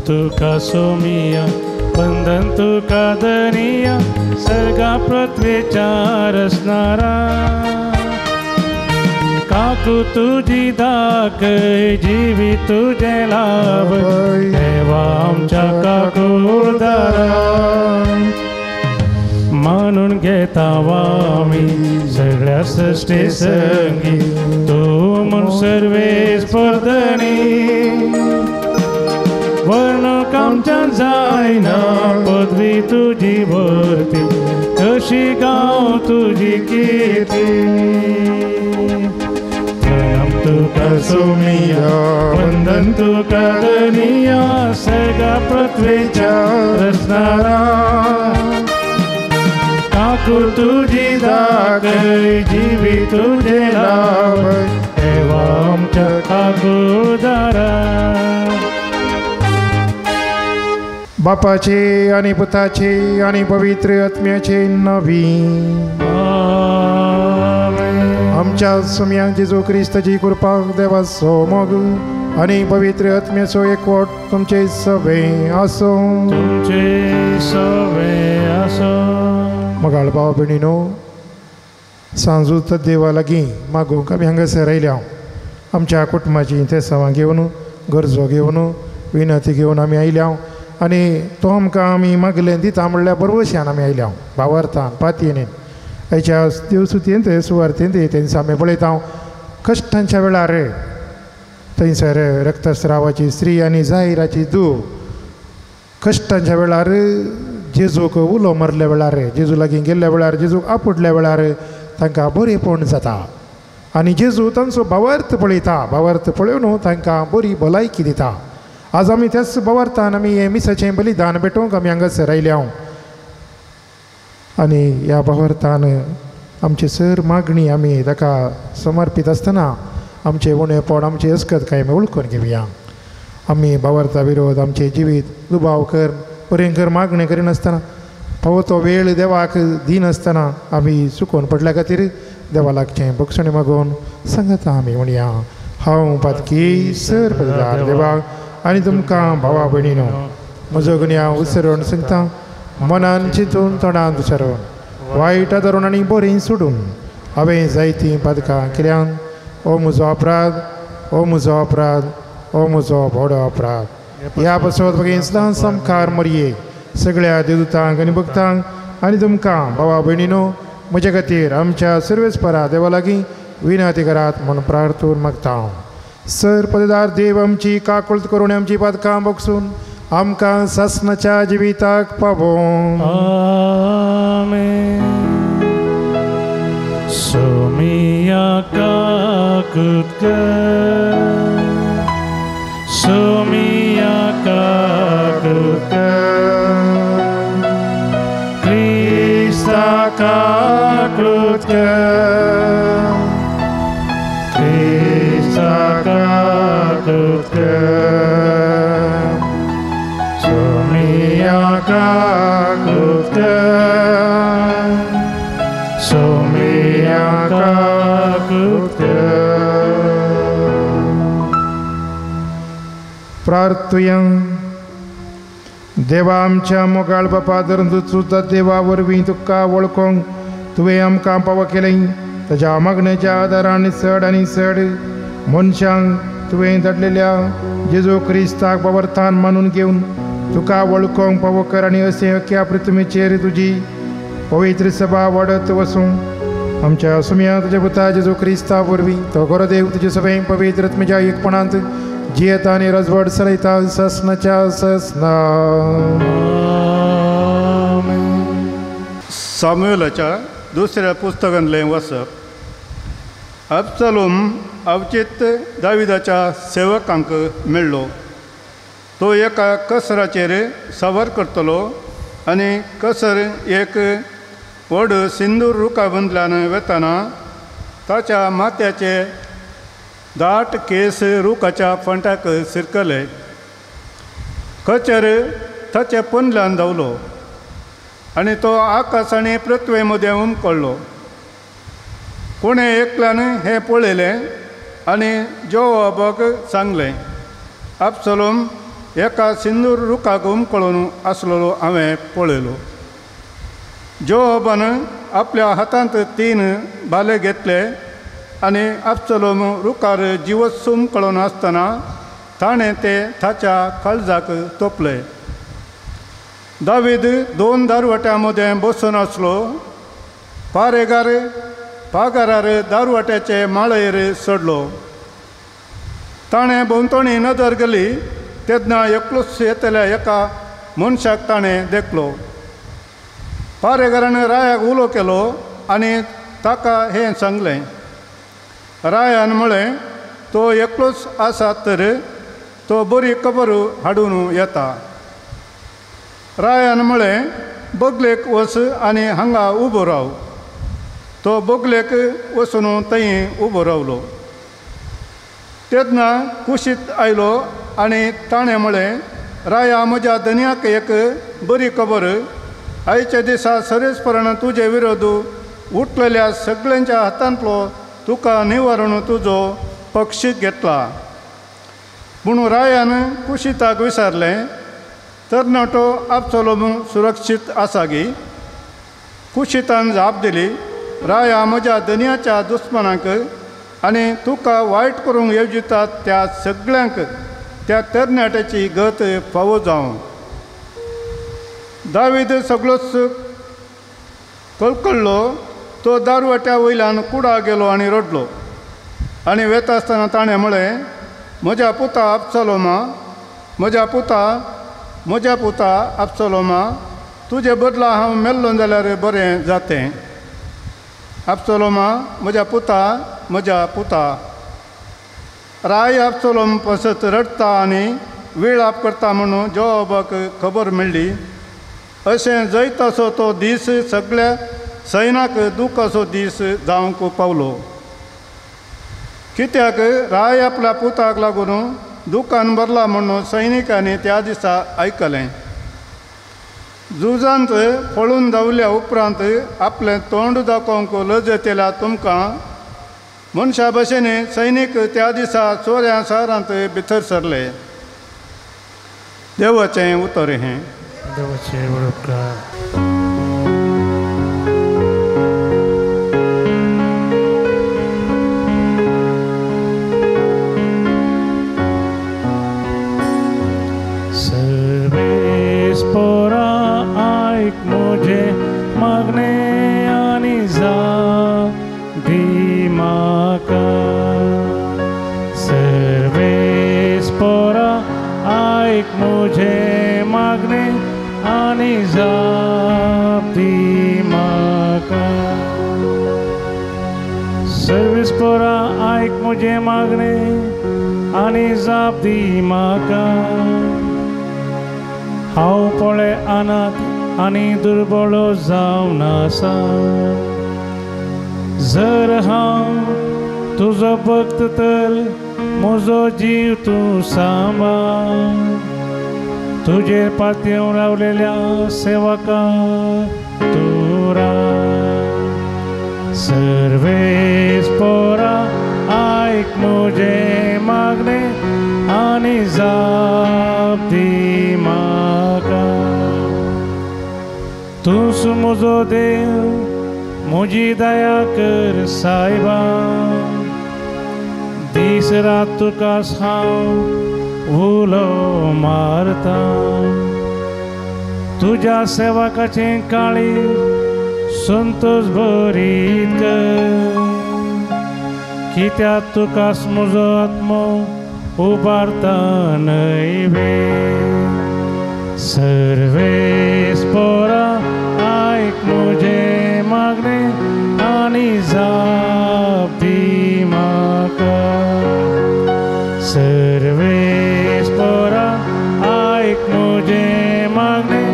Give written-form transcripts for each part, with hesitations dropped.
तुका सोमिया, वंदन तुका धनिया, सर्गा पृथ्वेच्या रचणारा. काकू तुजी दाखय, जिवी तुझे लाभ, देवा आमच्या काकुळदारा. मानून घेता आमी सगळ्या सृष्टी संगी, तूं म्हूण सर्वेस परधनी. वर्णूक आमच्यान जायना पदवी तुजी भरती, कशी गांव तुजी किर्ती. प्रणम तुका सोमिया, वंदन तुका धनिया, सगळ्या पृथ्वेच्या रचणारा. काकू तुजी दाखय, जिवी तुझे लाभ, देवा आमच्या काकुळदारा. बापाचे आणि पुताचे आणि पवित्र आत्म्याचे नावी. आमच्या सुम्या जेजू क्रिस्ताची कृपा, देवाचो मोग आणि पवित्र आत्म्याचो एकवट तुमचे सवे आसूं. तुमचे सवे आसूं. मोगाळ भाव भयणीनो, सांजूत देवा लागीं मागूंक आमी हांगासर आयल्या. आमच्या कुटुंबाची तेसांवां घेवन, गरजो घेवन, विनंती घेवन आमी आयल्या आनी तो आमकां आमी मागलें दिता म्हणल्यार बरवश्यान आमी आयल्या, भावार्थान पातयेन. आयच्या देवसुतयेंत सुवार्थेंत तेंचा आमी पळयता कश्टांच्या वेळार थंयसर रक्तस्रावाची स्त्री आनी जाहिराची धूव कश्टांच्या वेळार जेजूक उलो मारल्या वेळार, जेजू लागीं गेल्ल्या वेळार, जेजूक आपुडल्या वेळार तांकां बरेपण जाता आनी जेजू तांचो भावार्थ पळयता. भावार्थ पळोवन तांकां बरी भलायकी दिता. आज आमी त्याच भावार्थान आमी हें मिसाचें बलिदान भेटोवंक आमी हांगासर आयल्या आनी ह्या भावार्थान आमची सर मागणी आमी ताका समर्पीत आसतना आमचें उणेपण, आमचें अस्कत काय आमी वळखून घेवया. आमी भावार्था विरोध आमचें जिवीत दुबाव कर भयंकर मागणी करिनासतना, फावो तो वेळ देवाक दिनासतना आमी चुकोवन पडल्या खातीर देवा लागचें बक्षणी मागून सांगता आमी म्हणया. हांव पातकी सर पददार देवाक आनी तुमकां भावा भयणीनो म्हजो गुन्यांव उसरोवन सांगता, मनान चिंतून तोंडान उसरोवन वायट धरून आनी बरीं सोडून हांवें जायतीं पातकां केल्यान. ओ म्हजो अपराध, ओ म्हजो अपराध, ओ म्हजो व्हडो अपराध. ह्या पासत बगीन सामकार मरये सगळ्या देवदूतांक आनी भक्तांक आनी तुमकां भावा भयणीनो म्हज्या खातीर आमच्या सर्वेस्परा देवा लागीं विनंती करात म्हूण प्रार्थून मागता हांव. सर पददार देव आमची काकुळट करून आमची पातकां बगसून आमकां सासणाच्या जिविताक पावोवं. आमेन. सोमिया काकुळट कर, सोमिया काकुळट कर, क्रिस्ता काकुळट कर, क्रिस्ता काकुळट कर, सोमिया काकुळट कर, सोमिया काकुळट कर. प्रार्थुया. देवा आमच्या मोगाळ बापा, धरून सुद्दां देवा वरवीं तुका वळखोंक तुवें आमकां पावो केलें. ताज्या मागण्याच्या आदारान चड आनी चड मनशांक तुवें धाडलेल्या जेजू क्रिस्ताक बावर्थान मानून घेवन तुका वळखोंक पावो कर आनी अशें अख्या पृथ्वीचेर तुजी पवित्र सभा वाडत वसूं. आमच्या सुम्या तुज्या पुता जेजू क्रिस्ता वरवीं तो गोरो देव तुजे सभें पवित्र आत्म्याच्या एकपणांत जियेता आनी रजवड चलयता ससनाच्या ससना. सामुएलाच्या दुसऱ्या पुस्तकांतलें वाचप. अबसालोम अवचीत दाविदाच्या सेवकांक मेळ्ळो. तो एका कसराचेर सवार करतलो आनी कसर एक व्हड सिंदूर रुखा बंदल्यान वेतना ताच्या माथ्याचे दाट केस रुखाच्या फांट्याक शिरकले. कचर ताचे पोंदल्यान धांवलो आनी तो आकाश आनी पृथ्वे मदें उमकळ्ळो. कोणें एकल्यान हें पळयलें आनी जोआबाक सांगलें, अबसालोम एका सिंदूर रुखाक उमकळून आसलेलो हांवें पळयलो. जोआबान आपल्या हातांत 3 भाले घेतले आनी अबसलोम रुखार जिवस उमकळून आसतना ताणें ते ताच्या काळजाक तोपले. दावीद 2 दारवट्यां मदें बसून आसलो. पारेगार पागारार दारवट्याचे माळयेर चडलो. ताणें भोंवतणी नदर गेली तेन्ना एकलोच येतल्या एका मनशाक ताणें देखलो. पारेगारान रायाक उलो केलो आनी ताका हें सांगलें. रायान म्हळें, तो एकलोच आसा तर तो बरी खबर हाडून येता. रायान म्हळें, बगलेक वच आनी हांगा उबो राव. तो बगलेक वचून थंय उबो रावलो. तेन्ना कुशीत आयलो आनी ताणें म्हळें, राया म्हज्या धनयाक एक बरी खबर. आयच्या दिसा सरेसपरण तुजे विरोध उठलेल्या सगळ्यांच्या हातांतलो तुका निवारून तुजो पक्ष घेतला. पूण रायान कुशीताक विचारलें, तरणाटो अबसलोम सुरक्षीत आसा गी? कुशीतान जाप दिली, राया म्हज्या धनयाच्या दुस्मनाक आनी तुका वायट करूंक येवजितात त्या सगळ्यांक त्या तरणाट्याची गत फावो जावं. दावीद सगळोच कळकळ्ळो. तो दारवट्या वयल्यान कुडा गेलो आनी रडलो. आनी वेता आसतना ताणें म्हळें, म्हज्या पुता अबसलोमा, म्हज्या पुता, म्हज्या पुता अबसलोमा, तुजे बदला हांव मेल्लो जाल्यार बरें जातें. अबसलोमा म्हज्या पुता, म्हज्या पुता. राय अबसलोम पसत रडटा आनी विळाप करता म्हणून जोआबाक खबर मेळ्ळी. अशें जैताचो तो दीस सगळ्या सैनाक दुखाचो दीस जावंक पावलो. कित्याक राय आपल्या पुताक लागून दुकान भरला म्हणून सैनिकांनी त्या दिसा आयकलें. झुजांत पळून धांवल्या उपरांत आपलें तोंड दाखोवंक लजेतल्या तुमकां मनशा भशेन सैनीक त्या दिसा चोऱ्या शारांत भितर सरले. देवाचें उतर हें. देवाचें उपकार. सर्वेस्पोरा आयक म्हजें मागणें आनी जाप दी म्हाका. सर्वेस्पोरा आयक म्हजें मागणें आनी जाप दी म्हाका. सर्वेस्पोरा आयक म्हजें मागणें आनी जाप दी म्हाका. हांव पळय अनाथ आनी दुर्बळ जावन आसा. जर हांव तुजो भक्त तर म्हजो जीव तूं सांबाळ. तुजेर पातयेवन रावलेल्या सेवका तूं राव. सर्वेस्पोरा आयक म्हजें मागणें आनी जाप दी म्हाका. तूंच म्हजो देव, म्हजी दया कर सायबा. दीस रात तुकाच हांव उलो मारता. तुज्या सेवकाचें काळीज संतोश भरीत कर. कित्याक तुकाच म्हजो आत्मो उबारता न्हय वे. सर्वेस्पोरा आयक म्हजें मागणें आनी जाप दी म्हाका. सर्वेस्पोरा आयक म्हजें मागणें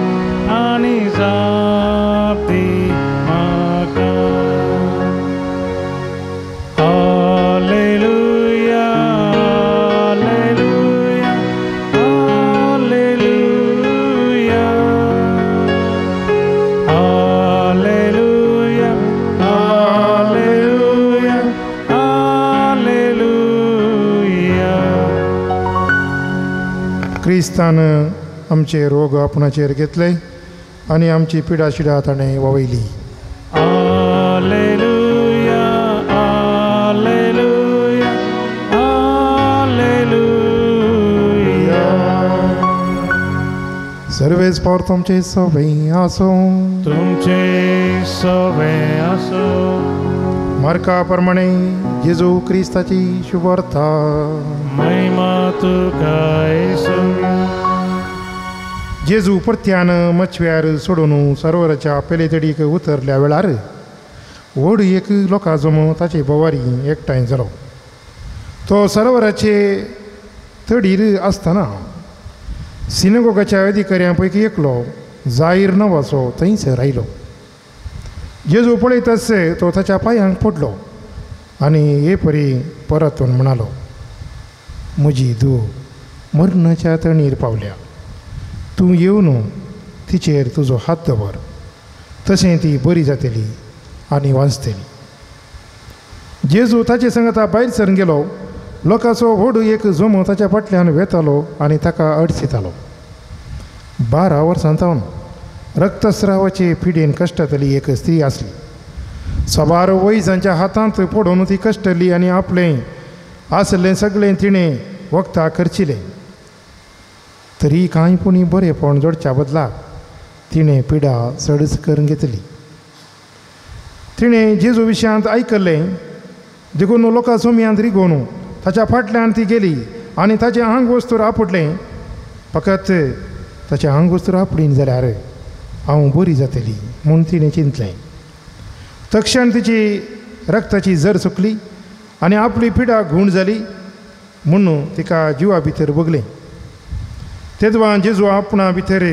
आनी जाप दी म्हाका. Hallelujah, hallelujah, hallelujah, hallelujah, hallelujah, hallelujah. क्रिस्तान आमचे रोग आपणाचेर घेतले आनी आमची पिडा शिडा ताणें वावयली. आलेलुया, आलेलुया, आलेलुया. सर्वेस पावर तुमचे सवे आसो. तुमचे सवे आसो. मार्का प्रमाणे जेजू क्रिस्ताची शुभवार्ता. महिमा तुका येसू. जेजू परत्यान मचव्यार सोडून सरोवराच्या पेलेतडीक उतरल्या वेळार व्हड एक लोकां जमो ताचे भोवारी एकठांय जालो. तो सरोवराचे तडीर आसतना सिनेगोगाच्या अधिकाऱ्यां पैकी एकलो जाहीर नांवाचो थंयसर आयलो. जेजू पळयताच तो ताच्या पांयांक पडलो आनी हे परी परतून म्हणालो, म्हजी धूव मरणाच्या तणीर पावल्या, तूं येवन तिचेर तुजो हात दवर, तशें ती बरी जातली आनी वांचतली. जेजू ताचे सांगाता भायर सरून गेलो. लोकांचो व्हड एक जमो ताच्या फाटल्यान वेतालो आनी ताका अडसितालो. 12 वर्सां जावन रक्तस्रावाचे पिडेन कश्टतली एक स्त्री आसली. साबार वैजांच्या हातांत पडून ती कश्टली आनी आपलें आसलें सगळें तिणें वखदां खर्चिलें. तरी कांय पुणी बरेंपण जोडच्या बदलाक तिणें पिडा चडच करून घेतली. तिणें जेजू विशयांत आयकल्लें देखून लोकां सोम्यांत रिगोवन ताच्या फाटल्यान ती गेली आनी ताचें आंग वस्तूर आपडलें. फकत ताचें आंग वस्तूर आपडीन जाल्यार हांव बरी जातली म्हूण तिणें चिंतलें. तक्षण तिची रक्ताची जर सुकली आनी आपली पिडा गूण जाली म्हूण तिका जिवा भितर भोगलें. तेदवां जेजू आपणा भितर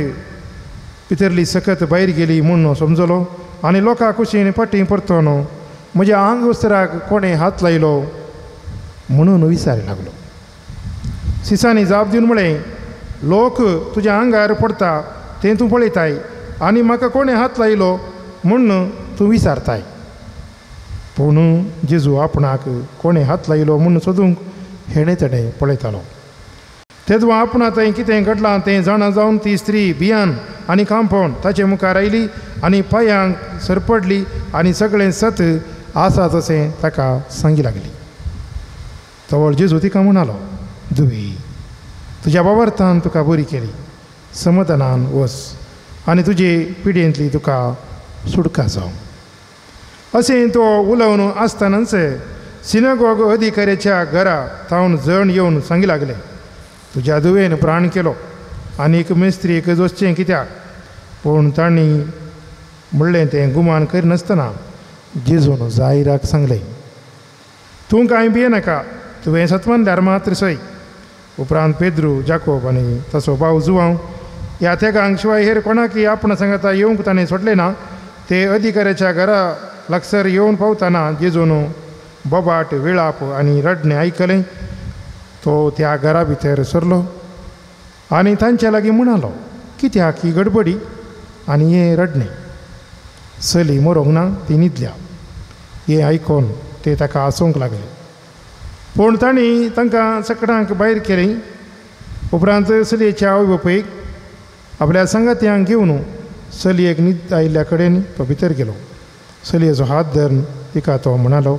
भितरली सकत भायर गेली म्हूण समजलो आनी लोकां कुशीन फाटीं परतोन म्हज्या आंग वस्त्राक कोणें हात लायलो म्हणून विचारी लागलो. सिसांनी जाप दिवन म्हळें, लोक तुज्या आंगार पडटा तें तूं पळयताय आनी म्हाका कोणें हात लायलो म्हूण तूं विचारताय. पूण जेजू आपणाक कोणें हात लायलो म्हूण सोदूंक हेणें तेणें पळयतालो. तेदवां आपणा थंय कितें घडलां तें जाणा जावन ती स्त्री भियान आनी कांपोवन ताचे मुखार आयली आनी पांयांक सरपडली आनी सगळें सत आसा तशें ताका सांगी लागली. तवळ जेजू तिका म्हणालो, धुवे, तुज्या बाबर्थान तुका बरी केली, समाधानान वच आनी तुजे पिडयेंतली तुका सुटका जावं. अशें तो उलोवन आसतनाच सिनागोग अधिकाऱ्याच्या घरा थावन जण येवन सांगी लागले, तुज्या धुवेन प्राण केलो आनीक मिस्त्रीक वचचें कित्याक? पूण तांणी म्हणलें तें गुमान करिनासतना जेजून जायराक सांगलें, तूं कांय भियेनाका, तुवें सतमानल्यार मात्र सय. उपरांत पेद्रू, जाकोब आनी ताचो भाव जुवांव ह्या तेगांक शिवाय हेर कोणाकय आपणा सांगाता येवंक ताणें सोडलें ना. ते अधिकाऱ्याच्या घरा लागसर येवन पावतना जेजून बोबाट, विळाप आनी रडणें आयकलें. तो त्या घरा भितर सरलो आनी तांच्या लागीं म्हणालो, कित्याक ही गडबडी आनी हें रडणें? चली मरोंक ना, ती न्हिदल्या. हें आयकून ते ताका हांसूंक लागले. पूण तांणी तांकां सकडांक भायर केलीं. उपरांत चलयेच्या आवय बापूयक आपल्या सांगात्यांक घेवन चलयेक न्हीद आयिल्ल्या कडेन तो भितर गेलो. चलयेचो हात धरून तिका तो म्हणालो,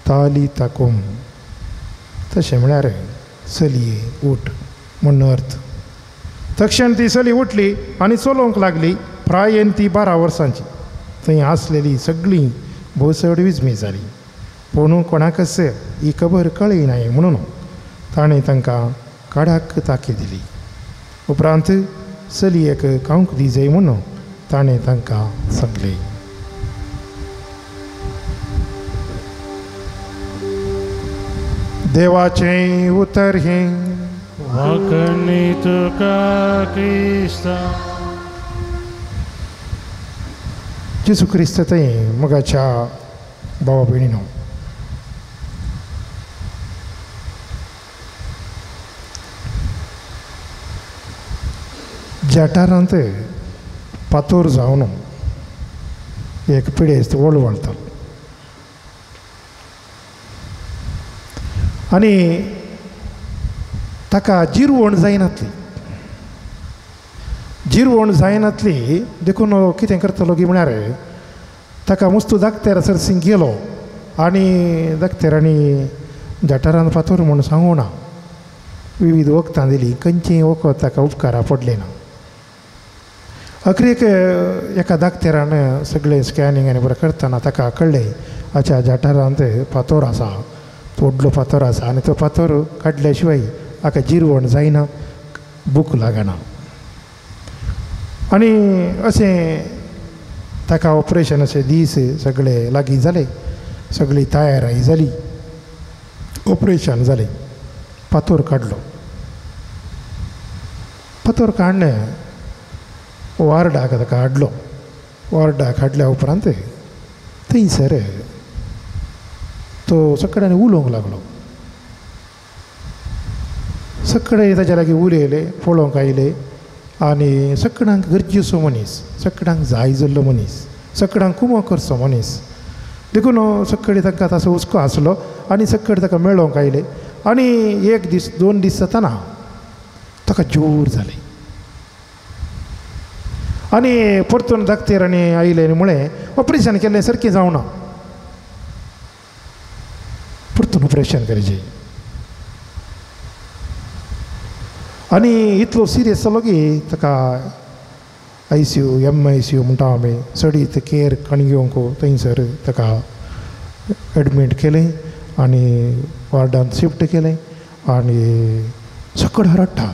ताली ताकूम, तशें म्हळ्यार चलये उठ म्हूण अर्थ. तक्षण ती चली उठली आनी चलोवंक लागली. प्रायेन ती 12 वर्सांची. थंय आसलेली सगळीं भोव चड विजमी जाली. पूण कोणाकच ही खबर कळ्ळी नाय म्हणून ताणें तांकां काडाक ताकी दिली. उपरांत चलयेक खावंक दी जाय म्हणून ताणें तांकां सांगलें. देवाचें उतर हें. वाखणी तुका क्रिस्ता. जेजू क्रिस्त थंय मोगाच्या भावा भयणीनो, जठारांत पातोर जावन एक पिडेस्त वळवळटा आनी ताका जिरवण जायनातली. जिरवण जायनातली देखून कितें करतलो की म्हळ्यार ताका मुस्तू दाखतेर सरसींग गेलो आनी दाखतेरांनी जठारान फातोर म्हूण सांगूं ना, विविध वखदां दिलीं, खंयचीय वखद ताका उपकारा पडलें ना. अखरेक एका दाखतेरान सगळें स्कॅनिंग आनी बरें करतना ताका कळ्ळें हाच्या जठारांत फातोर आसा, व्हडलो फातोर आसा आनी तो फातोर काडल्या शिवाय हाका जिरवण जायना, भूक लागना. आनी अशें ताका ऑपरेशन अशे दीस सगळे लागीं जाले, सगळी तयारी जाली, ऑपरेशन जालें, फातोर काडलो. फातोर काडणे वार्डाक ताका हाडलो. वार्डाक हाडल्या उपरांत थंयसर तो सगळ्यांनी उलोवंक लागलो. सगळे ताच्या लागीं उलयले, पळोवंक आयले आनी सगळ्यांक गरजेचो मनीस, सगळ्यांक जाय जाल्लो मनीस, सगळ्यांक कुमो करचो मनीस, देखून सगळे तांकां ताचो हुस्को आसलो आनी सगळे ताका मेळोवंक आयले. आनी एक दीस दोन दीस जाताना ताका जोर जालें आनी परतून दाखतेर आनी आयले आनी म्हळें ऑपरेशन केल्लें सारकें जावना, परतून ऑपरेशन करचें. आनी इतलो सिरियस जालो की ताका I C U M I C U म्हणटा आमी, चडीत केअर कण घेवंक थंयसर ताका एडमीट केलें आनी वार्डांत शिफ्ट केलें. आनी सगळें रडटा,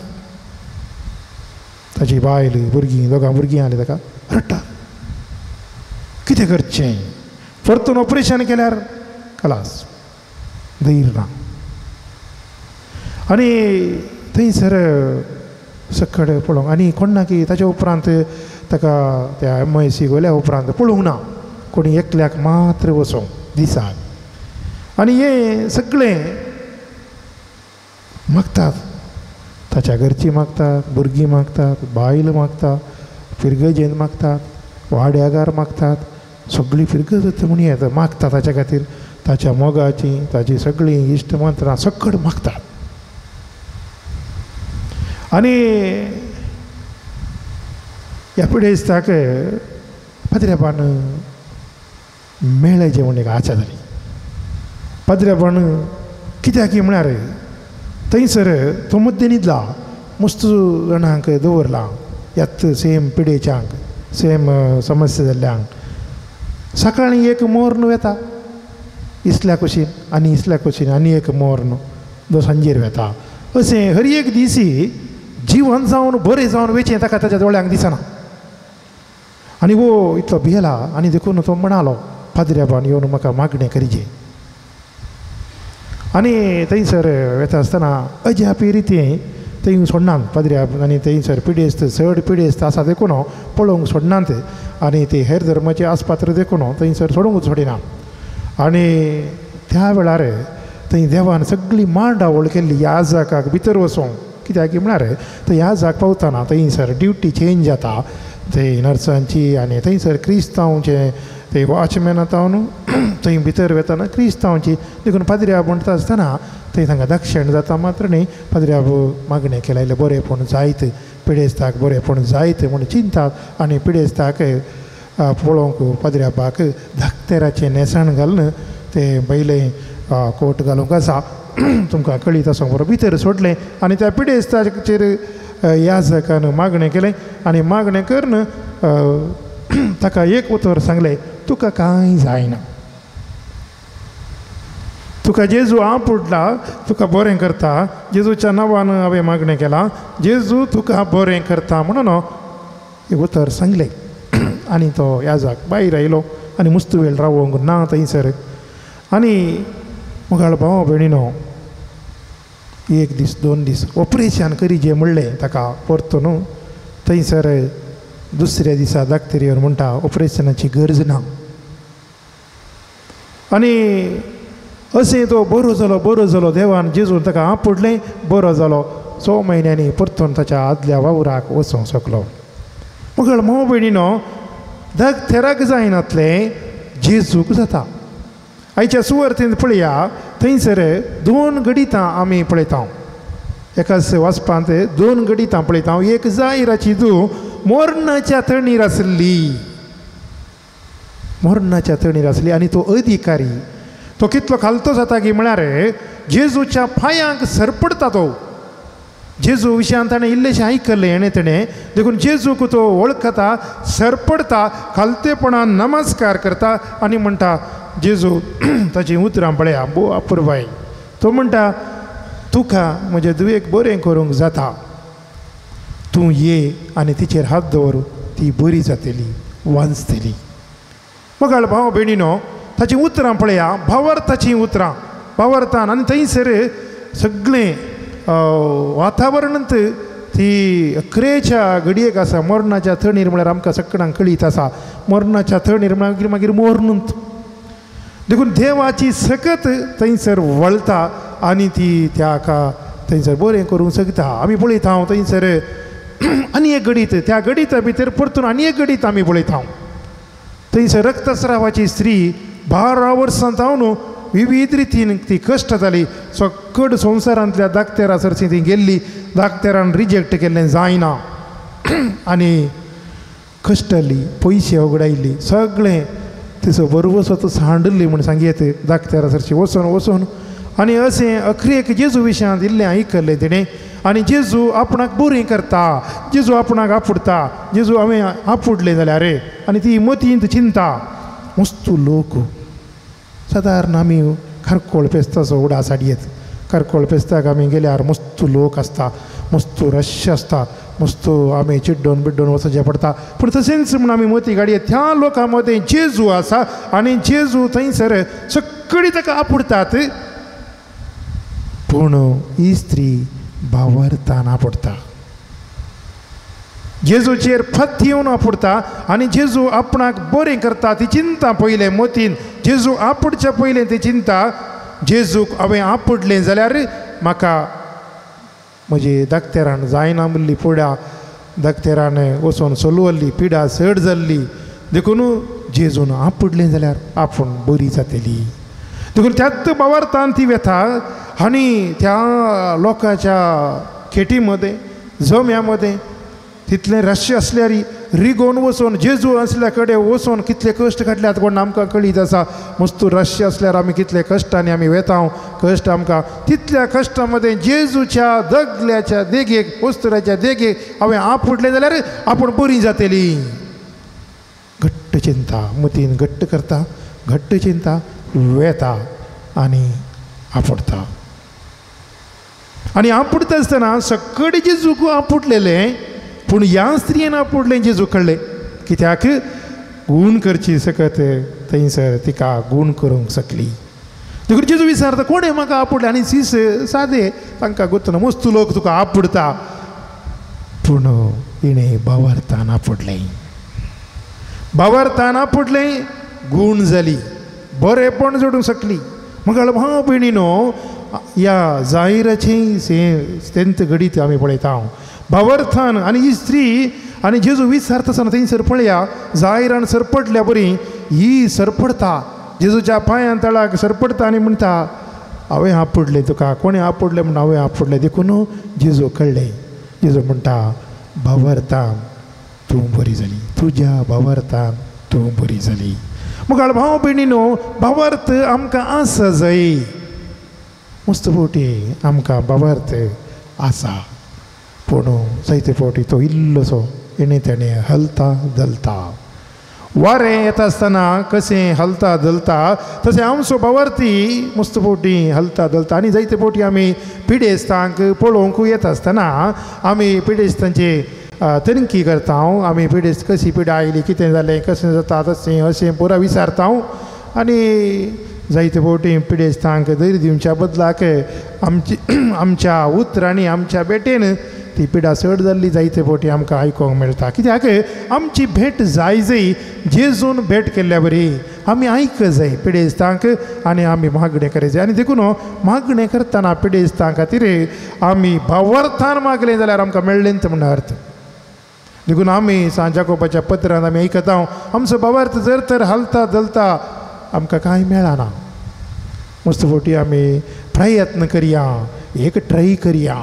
ताची बायल भुरगीं दोगां भुरगीं आनी ताका रडटा, कितें करचें, परतून ऑपरेशन केल्यार खलास, धैर्य ना. आनी थंयसर सगळे पळोवंक आनी कोण की ताच्या उपरांत ताका त्या एम I C व्हेल्या उपरांत पळोवंक ना कोणी, एकल्याक मात्र वचोंक दिसाक. आनी हें सगळें मागतात, ताच्या घरचीं मागतात, भुरगीं मागतात, बायल मागता, फिरगजेन मागतात, वाड्यागार मागतात, सगळीं फिरगज म्हूण येता मागता ताच्या खातीर, ताच्या मोगाची ताची सगळीं इश्ट मंत्रां सगळें मागतात. आनी ह्या पिडेस्ताक पाद्रेबान मेळ्ळें म्हूण एक आशा जाली. पाद्रेबान कित्याक म्हळ्यार थंयसर तो मद्दे न्हिदला, मस्त जाणांक दवरला ह्याच सेम पिडेच्यांक, सेम समस्या जाल्ल्यांक. सकाळीं एक मोर्न वेता इसल्या कुशीन आनी इसल्या कुशीन आनी एक मोर्न जो सांजेर वेता. अशें हर एक दीस जिवन जावन बरें जावन वेचें ताका ताच्या दोळ्यांक दिसना. आनी वो इतलो भियेला आनी देखून तो म्हणालो पाद्रेबान येवन म्हाका मागणें करचें. आनी थंयसर वेता आसतना अजापी रितीन थंय सोडनात पाद्र्याब आनी थंयसर पिडेस्त चड पिडेस्त आसा देखून पळोवंक सोडनात आनी ती हेर धर्माचे आस्पात्र देखून थंयसर सोडूंक सोडिना. आनी त्या वेळार थंय देवान सगळी मांडावळ केल्ली ह्या जाकाक भितर वचोंक, कित्याक म्हळ्यार थंय ह्या जाक पावतना थंयसर ड्युटी चेंज जाता थंय नर्सांची आनी थंयसर क्रिस्तांवचें थंय वॉचमॅन आतां न्हू थंय भितर वेतना क्रिस्तांवची, देखून पाद्र्याब म्हणटा आसतना थंय तांकां दक्षण जाता मात्र न्ही पाद्र्याब मागणें केलें बरेंपण जायत पिडेस्ताक बरेंपण जायत म्हूण चिंतात आनी पिडेस्ताक पळोवंक पाद्र्याबाक धाकतेराचें न्हेसण घालून तें पयलें कोट घालूंक आसा तुमकां कळीत आसूंक बरो भितर सोडलें आनी त्या पिडेस्ताचेर याजकान मागणें केलें आनी मागणें करून ताका एक उतर सांगलें, तुका कांय जायना, तुका जेजू आपुडला, तुका बरें करता, जेजूच्या नांवान हांवें मागणें केलां, जेजू तुका बरें करता म्हणून एक उतर सांगलें. आनी तो याजक भायर आयलो आनी मुस्त वेळ रावोंक ना थंयसर. आनी मुखार भाव भयणीनो एक दीस दोन दीस ऑपरेशन करीजे म्हणलें ताका परतून थंयसर दुसऱ्या दिसा दाखतेर येवन म्हणटा ऑपरेशनाची गरज ना. आनी अशें तो बरो जालो, बरो जालो, देवान जेजून ताका आपुडलें, बरो जालो. 6 म्हयन्यांनी परतून ताच्या आदल्या वावराक वचूंक शकलो. मगळ भाव भयणीनो दाखतेराक जायनातलें जेजूक जाता. आयच्या सुवार्थीन पळया थंयसर दोन गणितां आमी पळयता, एकाच वाचपांत दोन गणितां पळयता. एक जायराची तूं मरणाच्या तणीर आसली, मरणाच्या तणीर आसली. आनी तो अधिकारी तो कितलो खालतो जाता की म्हळ्यार जेजूच्या पांयांक सरपडटा तो. जेजू विशयान ताणें इल्लेशें आयकल्लें हेणें तेणें, देखून जेजूक तो वळखता, सरपडटा, खालतेपणान नमस्कार करता आनी म्हणटा जेजू ताचीं उतरां पळया भोव अपुरबाय. तो म्हणटा तुका म्हजे धुवेक बरें करूंक जाता, तूं ये आनी तिचेर हात दवर, ती बरी जातली, वांचतली. मगाळ भाव भयणीनो ताचीं उतरां पळया, भावार्थाचीं उतरां, भावार्थान. आनी थंयसर सगळें वातावरणांत ती अकरेच्या घडयेक आसा, मरणाच्या थणीर म्हळ्यार आमकां सगळ्यांक कळीत आसा, मरणाच्या थणीर मागीर मागीर मरणूंत. देखून देवाची सकत थंयसर वळता आनी ती त्या थंयसर बरें करूंक शकता. आमी पळयता हांव थंयसर आनी एक घडीत, त्या घडीता भितर परतून आनी एक घडीत आमी पळयता हांव थंयसर रक्तस्रावाची स्त्री 12 वर्सां जावन विविध रितीन ती कश्ट जाली. सकड संवसारांतल्या दाक्तेरा सरशी ती गेल्ली, दाक्तेरान रिजेक्ट केल्लें जायना आनी कश्टली, पयशे वगडायल्ली, सगळें तिचो बरोबर तो सांडली म्हूण सांगयेत दाक्तेरा सरशी वचोन वचोन. आनी अशें अखरेक जेजू विशयांत इल्लें आयकल्लें तिणें आनी जेजू आपणाक बरें करता, जेजू आपणाक आपुडटा, जेजू हांवें आपुडलें जाल्यार रे. आनी ती मतींत चिंता मस्तू लोक सादारण आमी खारकोळ फेस्ताचो उडास हाडयेत, खारकोळ फेस्ताक आमी गेल्यार मस्तू लोक आसता, मस्तू रश आसता, मस्तू आमी चिड्डोन बिड्डोन वचचें पडटा. पूण तशेंच म्हूण आमी मती गाडयेत त्या लोकां मदें जेजू आसा आनी जेजू थंयसर सगळीं ताका आपुडटात. पूण ही स्त्री भावार्थान आपुडटा, जेजूचेर फत येवन आपुडटा आनी जेजू आपणाक बरें करता ती चिंता पयलें मतीन, जेजू आपुडच्या पयलें ती चिंता, जेजूक हांवें आपुडलें जाल्यार म्हाका म्हजे दाक्तेरान जायना म्हणली पिडा, दाक्तेरान वचोन सोलवल्ली पिडा चड जाल्ली, देखून जेजून आपुडलें जाल्यार आपूण बरी जातली. देखून त्याच भावार्थान ती वेता आनी त्या लोकांच्या खेटी मदें जम्या मदें तितलें रश आसल्यार रिगोवन वचोन जेजू आसल्या कडेन वचोन कितले कश्ट काडल्यात कोण आमकां कळीत आसा. मस्तू रश आसल्यार आमी कितले कश्टांनी आमी वेता, कश्ट आमकां तितल्या कश्टां मदें जेजूच्या दगल्याच्या देगेक, वस्तुराच्या देगेक हांवें आपुडलें जाल्यार आपूण बरी जातली. घट्ट चिंता मतीन घट्ट करता, घट्ट चिंता वेता आनी आपुडटा. आनी आपुडटा आसतना सगळे जेजूक आपुडलेलें, पूण ह्या स्त्रियेन आपुडलें जेजू कळ्ळें कित्याक गूण करची सकत थंयसर तिका गूण करूंक शकली. देखून जेजू विचारता कोणें म्हाका आपुडलें? आनी सीस सादे तांकां गोतना मस्तू लोक तुका आपुडटा, पूण तिणें भावार्थान आपुडलें, भावार्थान आपुडलें, गूण जाली, बरेंपण जोडूंक शकली. मग भाव भयणीनो ह्या जाहिराचें तेंत घडीत आमी पळयता हांव भावार्थान. आनी ही स्त्री आनी जेजू विचारता आसतना थंयसर पळया जाहिरान सरपडल्या बरी ही सरपडटा, जेजूच्या पांयान तळाक सरपडटा आनी म्हणटा हांवें आपुडलें तुका, कोणें आपुडलें म्हण हांवें आपुडलें. देखून जेजू कळ्ळें, जेजू म्हणटा भावार्थान तूं बरी जाली, तुज्या भावार्थान तूं बरी जाली. मुखार भाव भयणीनो भावार्थ आमकां आसा जाय, मस्त फावटी आमकां भावार्थ आसा, पूण जायते फावटी तो इल्लोसो हेणें तेणें हलता धलता. वारें येता आसतना कशें हलता धलता तशें आमचो भावार्थी मस्त फावटी हलता धलता. आनी जायते फावटी आमी पिडेस्तांक पळोवंक येता आसतना आमी पिडेस्तांचे तनखी करता, आमी पिडेस्त कशी पिडा आयली, कितें जालें, कशें जाता, तशें अशें पुरा विचारता. आनी जायते फावटी पिडेस्तांक धैर्य दिवच्या बदलाक आमची आमच्या उतरांनी आमच्या भेटेन ती पिडा चड जाल्ली जायते फावटी आमकां आयकूंक मेळटा. कित्याक आमची भेट जाय जाय, जेजून भेट केल्ल्या बरी आमी आयक जाय पिडेस्तांक आनी आमी मागणें करी जाय. आनी देखून मागणें करतना पिडेस्तां खातीर आमी भावार्थान मागलें जाल्यार आमकां मेळ्ळें म्हूण अर्थ. देखून आमी सांत जाकोबाच्या पत्रान आमी आयकता आमचो भावार्थ जर तर हालता धलता आमकां कांय मेळना. मस्त फावटी आमी प्रयत्न करया, एक ट्राय करया,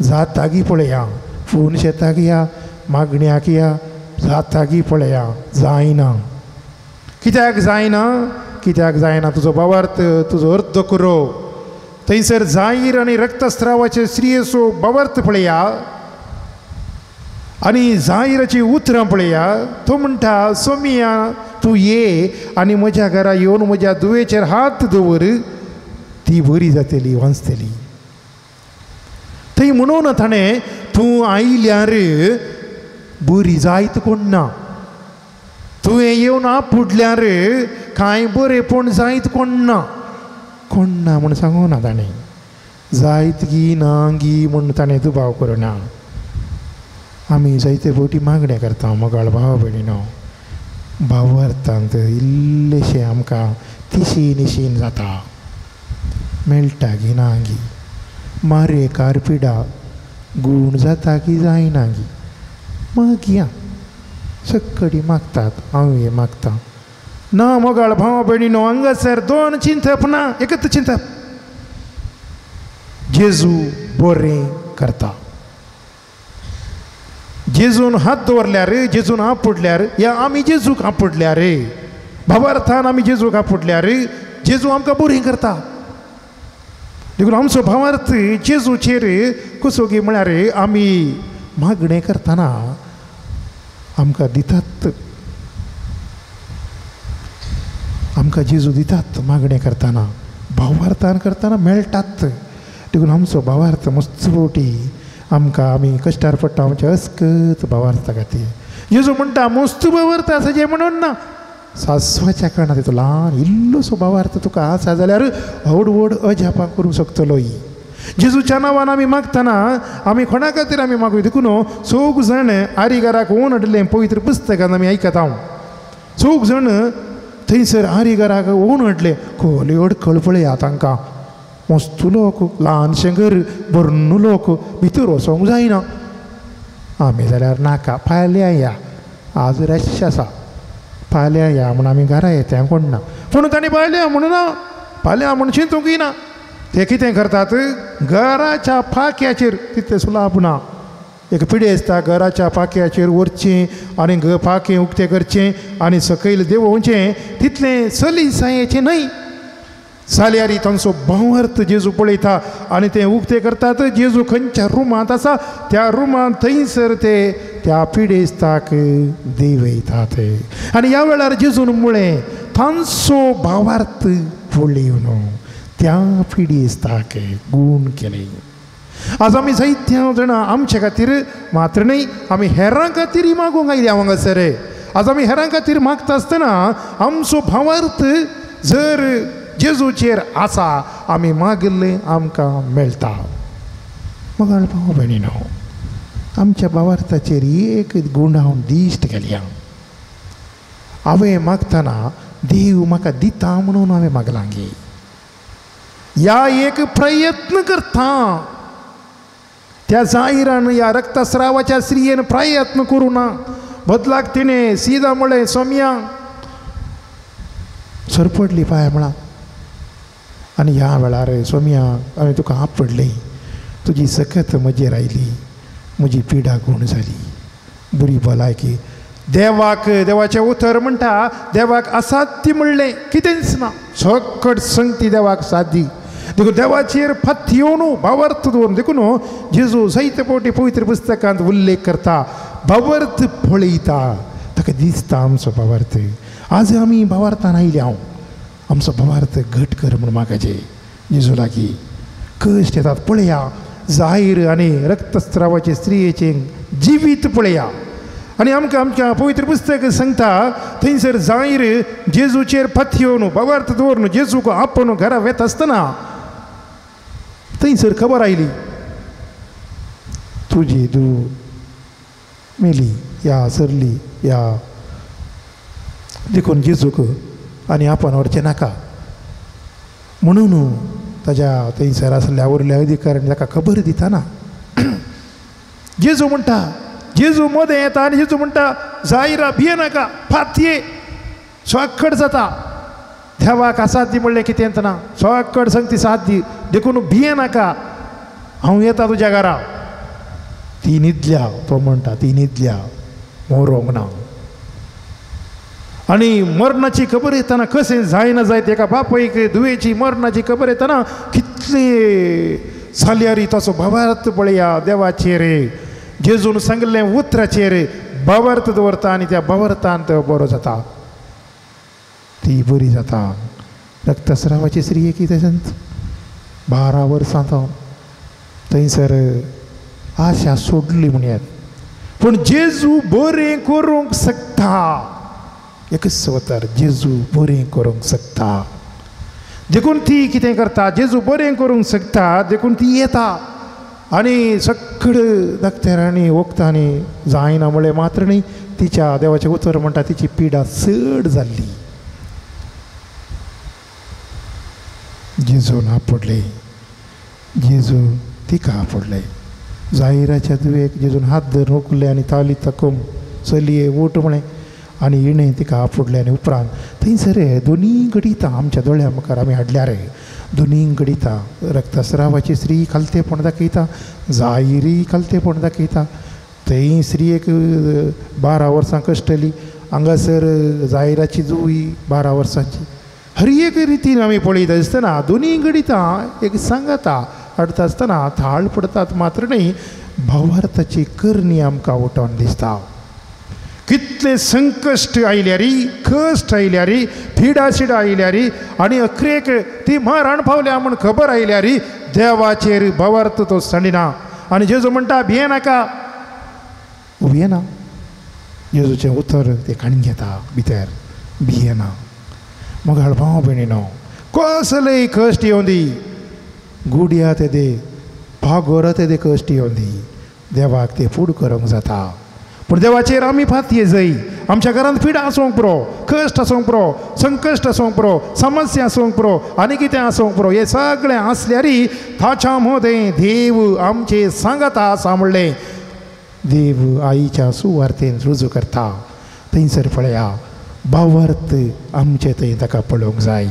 जातागी पळया, फोन शेताक या, मागण्याक या जातागी पळया जायना. कित्याक जायना? कित्याक जायना? तुजो भावार्थ, तुजो अर्द कुरो. थंयसर जाहीर आनी रक्तस्रावाचे स्त्रियेचो भावार्थ पळया आनी जाहिराची उतरां पळया. तो म्हणटा, सोमिया तूं ये आनी म्हज्या घरा येवन म्हज्या दुवेचेर हात दवर, ती बरी जातली, वांचतली. थंय म्हणून ताणें तूं आयल्यार बरी जायत कोण ना, तुवें येवन आपुडल्यार कांय बरेंपण जायत कोण ना, कोण ना म्हूण सांगू ना ताणें. जायत गी ना गी म्हूण ताणें दुबाव करुना. आमी जायते फावटी मागणें करता मोगाळ भाव भयणीनो, भावार्थांत इल्लेशें आमकां तिशी निशीन जाता, मेळटा गी ना गी, मारे कारपिडा गूण जाता की जायना गी, मागया सक्कडी मागतात, हांव हें मागता ना. मोगाळ भाव भयणीनो, हांगासर दोन चिंतप ना, एकच चिंतप, जेजू बरें करता. जेजून हात दवरल्यार, जेजून आपुडल्यार, या आमी जेजूक आपुडल्यार, भावार्थान आमी जेजूक आपुडल्यार जेजू आमकां बरें करता. देखून आमचो भावार्थ जेजूचेर कसो गी म्हळ्यार आमी मागणें करतना आमकां दितात, आमकां जेजू दितात. मागणें करतना, भावार्थान करतना मेळटात. देखून आमचो भावार्थ मस्त फावटी आमकां आमी कश्टार पडटा आमच्या अस्कत भावार्था खातीर. जेजू म्हणटा मस्त भावार्थ आसा जें म्हणून ना, सासवाच्या कारणान तितू ल्हान इल्लोसो भावार्थ तुका आसा जाल्यार व्हड व्हड अजापां करूंक शकतलो. जेजूच्या नांवान आमी मागतना आमी कोणा खातीर आमी मागूया? देखून चौग जाण आरिगाराक ओन हाडलें पवित्र पुस्तकान आमी आयकता. चौग जाण थंयसर आरिगाराक ओन हाडलें, खोली अडखळ पळया तांकां, मस्त लोक, ल्हानशें घर, भरून लोक, भितर वचोंक जायना. आमी जाल्यार नाका, फाल्यां या, आज रश आसा, फाल्यां या म्हूण आमी घरा येता कोण ना. पूण तांणी फाल्यां म्हणून ना, फाल्यां म्हूण चिंतूंकय ना. ते कितें करतात, घराच्या पाख्याचेर, तितलें सुलाभ ना, एक पिढी आसता, घराच्या पाख्याचेर व्हरचें आनी पाखें उक्तें करचें आनी सकयल देंवोवचें, तितलें सलीसायेचें न्हय. जाल्यार तांचो भावार्थ जेजू पळयता आनी ते उक्ते करतात. जेजू खंयच्या रुमांत आसा त्या रुमांत थंयसर ते त्या पिडेस्ताक देंवयतात. आनी ह्या वेळार जेजून म्हळें, तांचो भावार्थ पळोवन त्या पिडेस्ताक गूण केलें. आज आमी जायत्या जाणां आमचे खातीर मात्र न्हय, आमी हेरां खातीर मागूंक आयल्या हांगासर. आज आमी हेरां खातीर मागता आसतना आमचो भावार्थ जर जेजूचेर आसा, आमी मागिल्लें आमकां मेळटा. मोगाळ भाव भयणीनो, आमच्या भावार्थाचेर एक गूण हांव दिश्ट घालया. हांवें मागतना देव म्हाका दिता म्हणून हांवें मागलां गे, या एक प्रयत्न करता. त्या जाहिरान ह्या रक्तस्रावाच्या स्त्रियेन प्रयत्न करूं ना, बदलाक तिणें सिदा म्हळें, सोम्या सरपडली पांय म्हळां. आनी ह्या वेळार सोम्या हांवें तुका आपडलें, तुजी सकत म्हजेर आयली, म्हजी पिडा गूण जाली, बरी भलायकी. देवाक, देवाचें उतर म्हणटा, देवाक असाध्य म्हणलें कितेंच ना, सकट संगती देवाक सादी. देखून देवाचेर फात येवन भावार्थ दवरून, देखून जेजू जायते फावटी पवित्र पुस्तकांत उल्लेख करता, भावार्थ पळयता, ताका दिसता आमचो भावार्थ. आज आमी भावार्थान आयल्या, हांव आमचो भावार्थ घट कर म्हूण मागाचे जेजू लागीं. कश्ट येतात पळया, जाहीर आनी रक्तस्रावाचे स्त्रियेचें जिवीत पळया. आनी आमकां आमच्या पवित्र पुस्तक सांगता, थंयसर जाहीर जेजूचेर फात येवन भावार्थ दवरून जेजूक आपोवन घरा वेता आसतना थंयसर खबर आयली, तुजी धूव मेली या सरली या, देखून जेजूक आनी आपण व्हरचें नाका म्हणून ताज्या थंयसर आसल्या वयल्या अधिकाऱ्यान ताका खबर दितना जेजू म्हणटा, जेजू मदें येता आनी जेजू म्हणटा, जायरा भियेनाका, फातये, स्वाकड जाता. देवाक असाध्य म्हणलें कितेंच ना, स्वाकड संगती साध्य, देखून भियेनाका, हांव येता तुज्या घरा. ती न्हिदल्या, तो म्हणटा ती न्हिदल्या, मरोंक ना. आनी मरणाची खबर येतना कशें जायना जायत एका बापायक धुवेची मरणाची खबर येतना कितले जाल्यार ताचो भावार्थ पळया देवाचेर, जेजून सांगिल्लें उतराचेर भावार्थ दवरता आनी त्या भावार्थान तो बरो जाता, ती बरी जाता. रक्तस्रावाची स्त्री एक तशेंच 12 वर्सां तो थंयसर आशा सोडली म्हणयात, पूण जेजू बरें करूंक शकता. एकच वतार जेजू बरें करूंक शकता, देखून ती कितें करता, जेजू बरें करूंक शकता देखून ती येता आनी सगळें डॉक्टरांनी वखदांनी जायना म्हळ्ळें मात्र न्ही, तिच्या देवाचें उतर म्हणटा तिची पिडा चड जाल्ली. जेजून आपडले, जेजू तिका आपडले. जाहिराच्या धुवेक जेजून हात धरून उखल्ले आनी ताली तकम चलये उठ म्हळें आनी हिणें तिका आफुडलें. आनी उपरांत थंयसर दोनी घडितां आमच्या दोळ्या मुखार आमी हाडल्या रे, दोनी घडितां रक्तस्रावाची स्त्री खालतेपण दाखयता, जाहिरी खालतेपण दाखयता. थंय स्त्रीयेक 12 वर्सां कश्टली, हांगासर जाहिराची जुवी 12 वर्सांची. हर एक रितीन आमी पळयता आसतना दोनी घडितां एक सांगता हाडटा आसतना थाळ पडतात मात्र न्ही, भावार्थाची करणी आमकां उठोवन दिसता. कितले संकश्ट आयल्यारी, कश्ट आयल्यारी, पिडा आयल्यारी आनी अखरेक ती मरण पावल्या म्हूण खबर आयल्यारी देवाचेर भावार्थ तो सांडिना. आनी जेजू म्हणटा भियेनाका, भियेना. जेजूचें उतर ते काडून घेता भितर, भियेना. मोगाळ भाव भयणीनो, कसलेय कश्ट येवं दी, गुड्या तेदे भागोर तेदे कश्ट येवं दी, देवाक ते फूड करूंक जाता. पूण देवाचेर आमी फातये जाय. आमच्या घरांत पिडा आसूंक पुरो, कश्ट आसूंक पुरो, संकश्ट आसूंक पुरो, समस्या आसूंक पुरो, आनी कितें आसूंक पुरो, हें सगळें आसल्यारी ताच्या मदें देव आमचे सांगाता आसा म्हणलें देव आईच्या सुवार्थेन रुजू करता. थंयसर पळया भावार्थ आमचे थंय ताका पळोवंक जाय.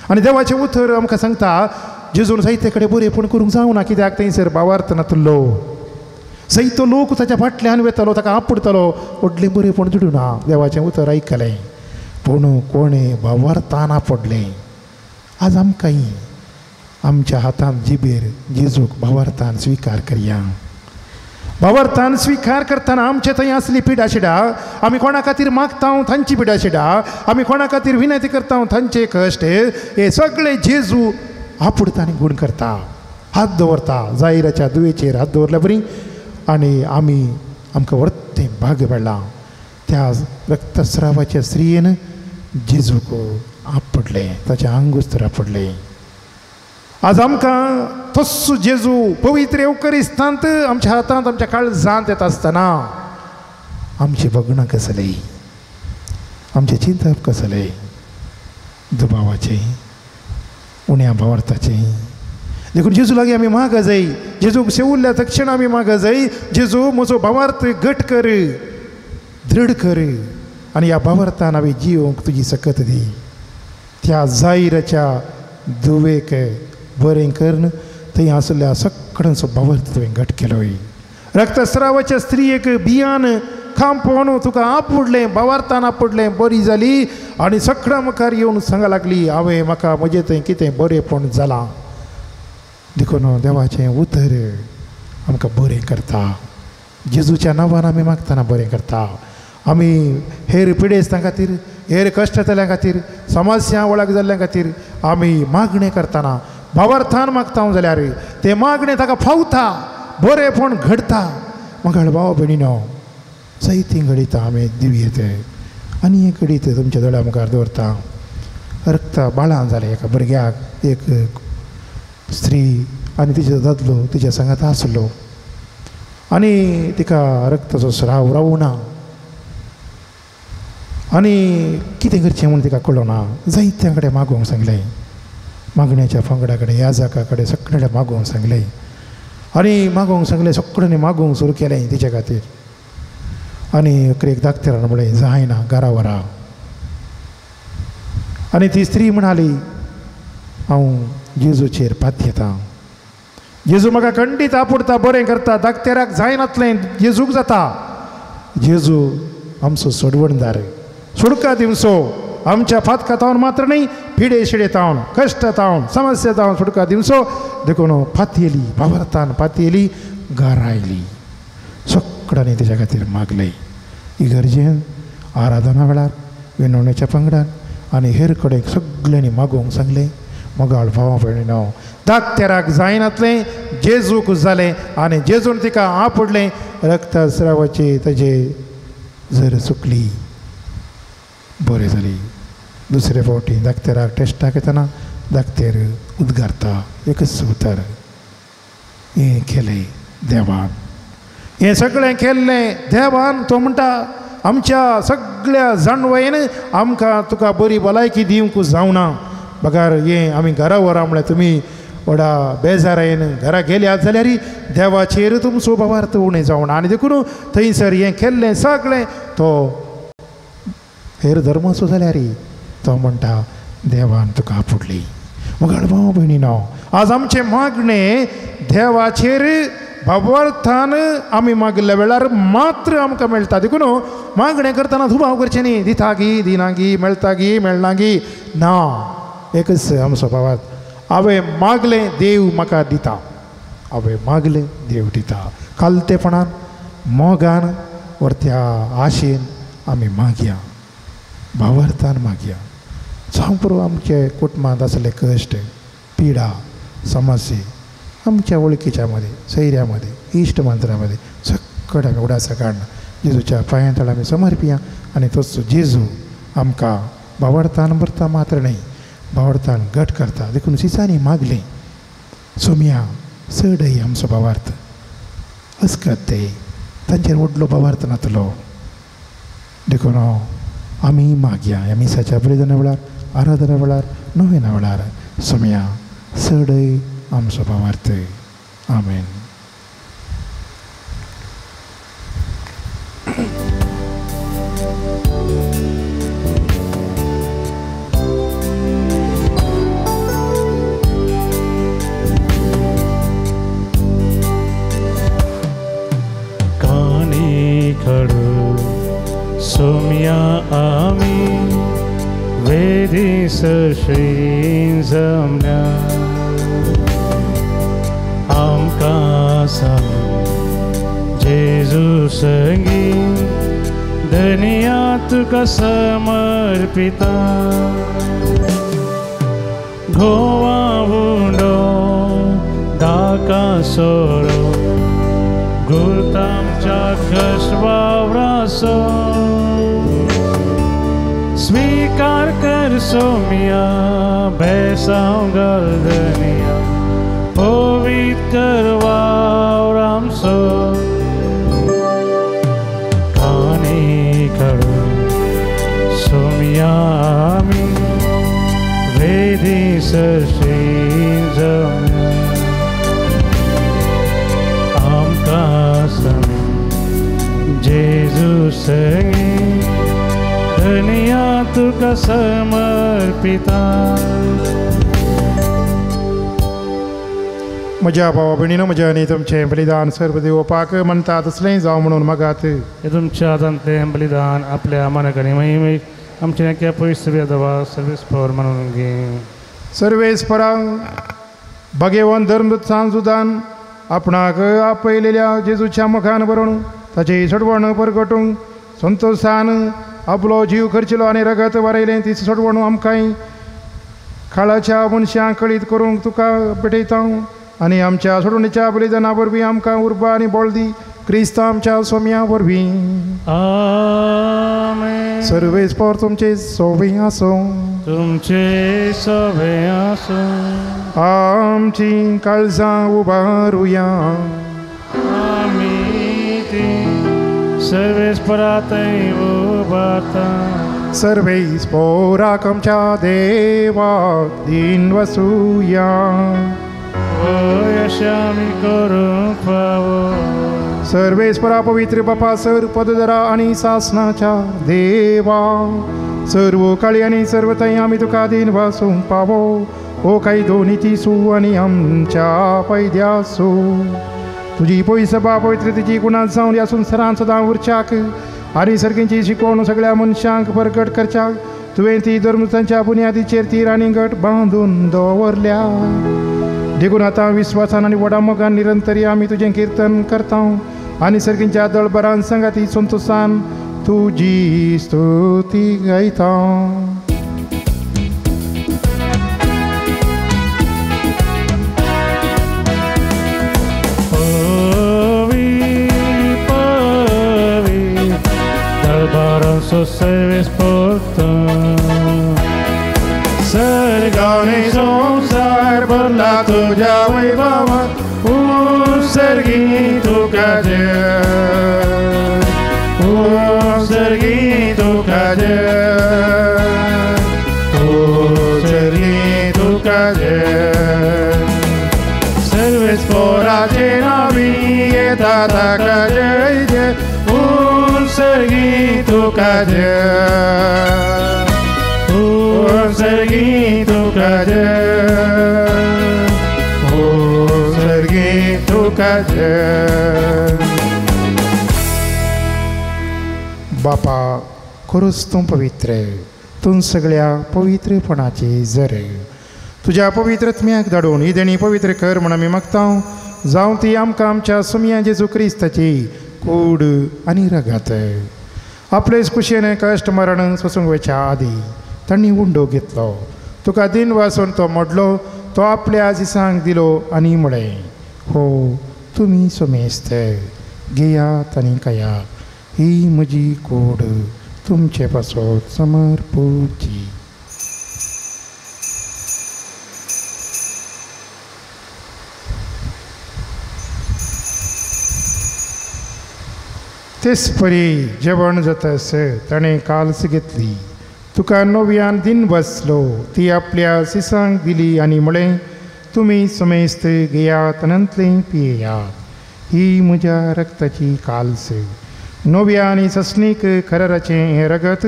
आनी देवाचें उतर आमकां सांगता जेजून जायते कडेन बरेंपण करूंक जावना, कित्याक थंयसर भावार्थ नातलो. जायतो लोक ताच्या फाटल्यान वेतालो, ताका आपडतालो, व्हडलें बरेंपण जुडूना. देवाचें उतर आयकलें पूण कोणें भावार्थान आपडलें. आज आमकांय आमच्या हातान जिबेर जेजूक भावार्थान स्विकार करया. भावार्थान स्विकार करतना आमचे थंय आसली पिडा शिडा, आमी कोणा खातीर मागता तांची पिडा शिडा, आमी कोणा खातीर विनंती करता तांचे कश्ट, हे सगळे जेजू आपुडता आनी गूण करता. हात दवरता जाहिराच्या दुवेचेर हात दवरल्या बरी आनी आमी आमकां वर्तें भाग्य मेळ्ळां. त्या रक्तस्रावाच्या स्त्रियेन जेजूक आपडलें, ताचें आंगुस्तर आपडलें. आज आमकां तस्सो जेजू पवित्र येवकरिस्तांत आमच्या हातांत आमच्या काळजांत येता आसतना आमचें बगणां कसलें, आमचें चिंतप कसलें, दुबावाचें, उण्या भावार्थाचें. देखून जेजू लागीं आमी मागा जाय, जेजूक सेवुल्ल्या तक्षण आमी मागा जाय, जेजू म्हजो भावार्थ घट कर, दृढ कर आनी ह्या भावार्थान हांवें जिवंक तुजी सकत दी. त्या जाहिराच्या धुवेक बरें करून थंय आसल्या सगळ्यांचो भावार्थ तुवें घट केलोय. रक्तस्रावाच्या स्त्रियेक बियान खांपोवन तुका आपुडलें, भावार्थान आपुडलें, बरी जाली आनी सगळ्यां मुखार येवन सांगा लागली हांवें म्हाका म्हजें थंय कितें बरेंपण जालां. देखून देवाचें उतर आमकां बरें करता. जेजूच्या नांवान आमी मागतना बरें करता. आमी हेर पिडेस्तां खातीर, हेर कश्ट जाल्ल्या खातीर, समस्या वळख जाल्ल्या खातीर आमी मागणें करतना भावार्थान मागता जाल्यार तें मागणें ताका फावता, बरेंपण घडता. मगाळ भाव भयणीनो, जायतीं घडितां आमी दिवयेत आनी एक घडीत तुमच्या दोळ्या मुखार दवरता. रक्त बाळां जालें एका भुरग्याक, एक स्त्री आनी तिचो दादलो तिच्या सांगात आसलो आनी तिका रक्ताचो स्राव रावना आनी कितें करचें म्हूण तिका कळना. जायत्या कडेन मागोवंक सांगलें, मागण्याच्या पंगडा कडेन, याजका कडेन, सगळे कडेन मागोवंक सांगलें आनी मागोवंक सांगलें, सगळ्यांनी मागोवंक सुरू केलें तिच्या खातीर. आनी एक दाक्तरान म्हणलें जायना, घरा व्हरा. आनी ती स्त्री म्हणाली हांव जेजूचेर पातयेतां, जेजू म्हाका खंडीत आपुडता, बरें करता, दाखतेराक जायनातलें जेजूक जाता. जेजू आमचो सोडवणदार, सुडका दिवचो आमच्या फातका तावन मात्र न्ही, पिडे शिडे तावन, कश्ट तावन, समस्या तावन सुडका दिवचो. देखून पातयेली भावार्थान पातयेली घरा आयली, सगळ्यांनी तेच्या खातीर मागलें. इगर्जेन आराधना वेळार विनवणेच्या पंगडान आनी हेर कडेन सगळ्यांनी मागोवंक सांगलें. मोगाळ भावा भयणीनो, दाखतेराक जायनातलें जेजूक जालें आनी जेजून तिका आपडलें. रक्तस्रावाची ताजे जर चुकली बरें जाली. दुसरे फावटी दाखतेराक टेस्टाक येतना दाखतेर उद्गारता एकच उतर, हें केलें देवान, हें सगळें केल्लें देवान. तो म्हणटा आमच्या सगळ्या जाणवयेन आमकां तुका बरी भलायकी दिवंक जावना, बगार हें आमी घरा व्हरा म्हळ्यार तुमी व्हडा बेजारायेन घरा गेल्यात जाल्यार देवाचेर तुमचो भावार्थ उणें जावना. आनी देखून थंयसर हें केल्लें सगळें तो हेर धर्माचो जाल्यार तो म्हणटा देवान तुका आपुडली. मोगाळ भाव भयणीनो, आज आमचें मागणें देवाचेर भावार्थान आमी मागिल्ल्या वेळार मात्र आमकां मेळटा. देखून मागणें करतना दुबाव करचें न्ही, दिता गी दिना गी, मेळटा गी मेळना गी, ना. एकच आमचो भावार्थ, हांवें मागलें देव म्हाका दिता, हांवें मागलें देव दिता. खालतेपणान मोगान व्हरत्या आशेन आमी मागया, भावार्थान मागया. जावं पुरो आमचे कुटुंबांत आसले कश्ट, पिडा, समस्या आमच्या वळखीच्या मदें, सैऱ्या मदें, इश्ट मंत्रा मदें सगळें आमी उडासा काडून जेजूच्या पांयां तळ आमी समर्पिया. आनी तोच जेजू आमकां भावार्थान भरता मात्र न्हय, भावार्थान घट करता. देखून सिसांनी मागलें सोमया चडय आमचो भावार्थ अस्कत ते तांचेर व्हडलो भावार्थ नातलो. देखून आमी मागया ह्या मिसाच्या बलिदाना वेळार, आराधना वेळार, नोवेना वेळार सोमया चडय आमचो भावार्थ. आमेन. काणी खडू सोमया आमी वेदी सश्री जमल्या आमकां सांग जेजू संगी धनिया तुका समर्पिता. गोवा उंडो दाका सोरो गुरतामच्या कशवावरासो स्वीकार कर सोमिया बेसांव घाल धनिया पवित्र कर वावरामसो. काणी खडू सोमिया आमी वेदी सरशी जमल्या आमकां सांग जेजू संगी धनिया तुका समर्पिता. म्हज्या भावा भयणीनो, म्हज्या आनी तुमचें बलिदान सर्व देवपाक म्हणटा तसलें जावं म्हणून मागात. हे तुमच्या हातांतलें बलिदान आपल्या मनाक आनी महिमेक आमच्या एका पयस देवा सर्वेस्पर म्हणून घे. सर्वेस्परांक भगेवन धर्मदूत सांजुदान आपणाक आपयलेल्या जेजूच्या मुखान बरोवन ताची सोडवण परगटूंक संतोशान आपलो जीव खर्चिलो आनी रगत वारयलें ती सोडवण आमकांय काळाच्या मनशांक कळीत करूंक तुका पेटयता. आनी आमच्या सोडवणीच्या बलिदाना वरवीं आमकां उर्बा आनी बळ दी, क्रिस्त आमच्या सोम्या वरवीं. आमेन. सर्वेस्पर तुमचे सोबे आसूं. तुमचे सोबे आसूं. आमची काळजां उबारुया. आमी ती सर्वेस्परा थंय उबारता. सर्वेस्पराक आमच्या देवाक दीन वसुया. अशें आमी करूंक फावो. सर्वेस्परा पवित्र बापा सर पदधरा आनी सासनाच्या देवा सर्व काळी आनी सर्व थंय आमी तुका दीन वासूंक पावो. हो कायदो नितीसू आनी आमच्या फायद्यासो. तुजी पयस सभा पवित्रतेची गुणांत जावन ह्या संवसारांत सदां उरच्याक आनी सर्गींची शिकवण सगळ्या मनशांक परगट करच्याक तुवें ती धर्मतांच्या बुन्यादीचेर ती राणी गट बांदून दवरल्या. देखून आतां विस्वासान आनी व्हडा मोगान निरंतरी आमी तुजें किर्तन करता आनी सर्गींच्या दळबरान सांगाती संतोसान तुजी स्तुती गायता. Service porta सर्गाने संसार भरला तुझ्या वैभवान, उत्सर्गी तुका जय, उत्सर्गी तुका जय, उत्सर्गी तुका जय. सर्वेस पोराचे नावी येता ताका जय जय, उत्सर्गी तुका जय, उत्सर्गी तुका जय, उत्सर्गी तुका जय. बापा खरोच तूं पवित्र, तूं सगळ्या पवित्रपणाची जर. तुज्या पवित्रत्म्याक धाडून ही देणी पवित्र कर म्हण आमी मागता, जावं ती आमकां आमच्या सोमया जेजू क्रिस्ताची कूड आनी रगात. आपलेच कुशेन कश्ट मरण सोसूंक वयच्या आदी तांणी उंडो घेतलो, तुका दिन वासून तो मोडलो, तो आपल्या आजिसांक दिलो आनी म्हळें, हो तुमी सोमेस्त घेयात आनी खायात, ही म्हजी कूड तुमचे पासत समर्पुची. तेच परी जेवण जातास ताणें काल्स घेतली, तुका नव्यान दिन बसलो, ती आपल्या सिसांक दिली आनी म्हळें, तुमी समेस्त घेयात आनी पियेयात, ही म्हज्या रक्ताची काल्स, नव्या आनी ससनीक खराराचें हें रगत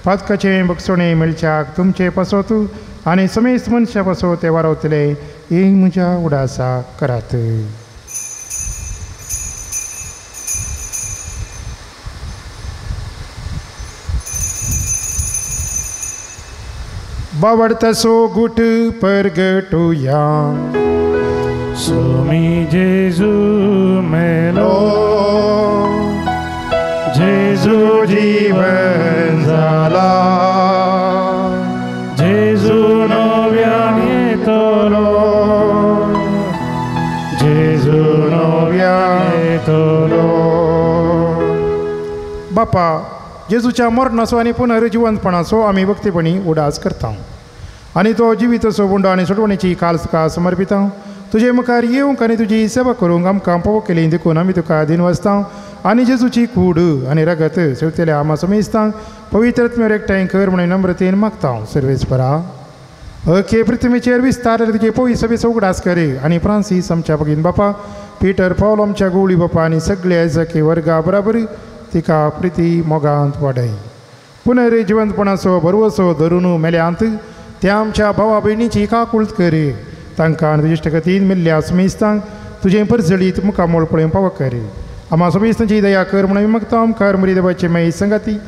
पातकाचें बगसणें मेळच्याक तुमचे पासत आनी समेस्त मनशां पासत तें वारवतलें, हें म्हज्या उडासा करात. बावडतासो गुट परगटुया, सोमी जेजू मेलो, जेजू जीवन जाला, जेजू नव्यान येतलो, जेजू नव्यान येतलो. बापा जेजूच्या मरणाचो आनी पुनर्जिवंतपणाचो आमी भक्तीपणी उडास करता आनी तो जिवीत उंडो आनी सोडवणेची काल तुका समर्पिता. तुजे मुखार येवंक आनी तुजी सेवा करूंक आमकां पावो केली देखून आमी तुका दिनवासता आनी जेजूची कूड आनी रगत सेवतल्या आमा समेस्तांक पवित्रत्मेर एकठांय कर म्हणून नम्रतेन मागता. सर्वेस्परा अखे पृथ्वीचेर विस्तार तुजे पयस सभेचो उगडास करे आनी फ्रांसीस आमच्या भगीन बापा, पीटर पावल आमच्या गोवळी बापा आनी सगळे आयजकी वर्गा बराबर तिका प्रिती मोगांत वाडय. पुनर्जिवंतपणाचो भरवसो धरून मेल्यांत त्या आमच्या भावा भयणीची काकुळत करे, तांकां तुजे इश्टगतीन मेल्ल्या समेस्तांक तुजें परजळीत मुखामोळ पळोवन पावो करे. आमा समेस्तांची दया कर म्हणून मागता. आमकार मरी देवाचे माई संगाती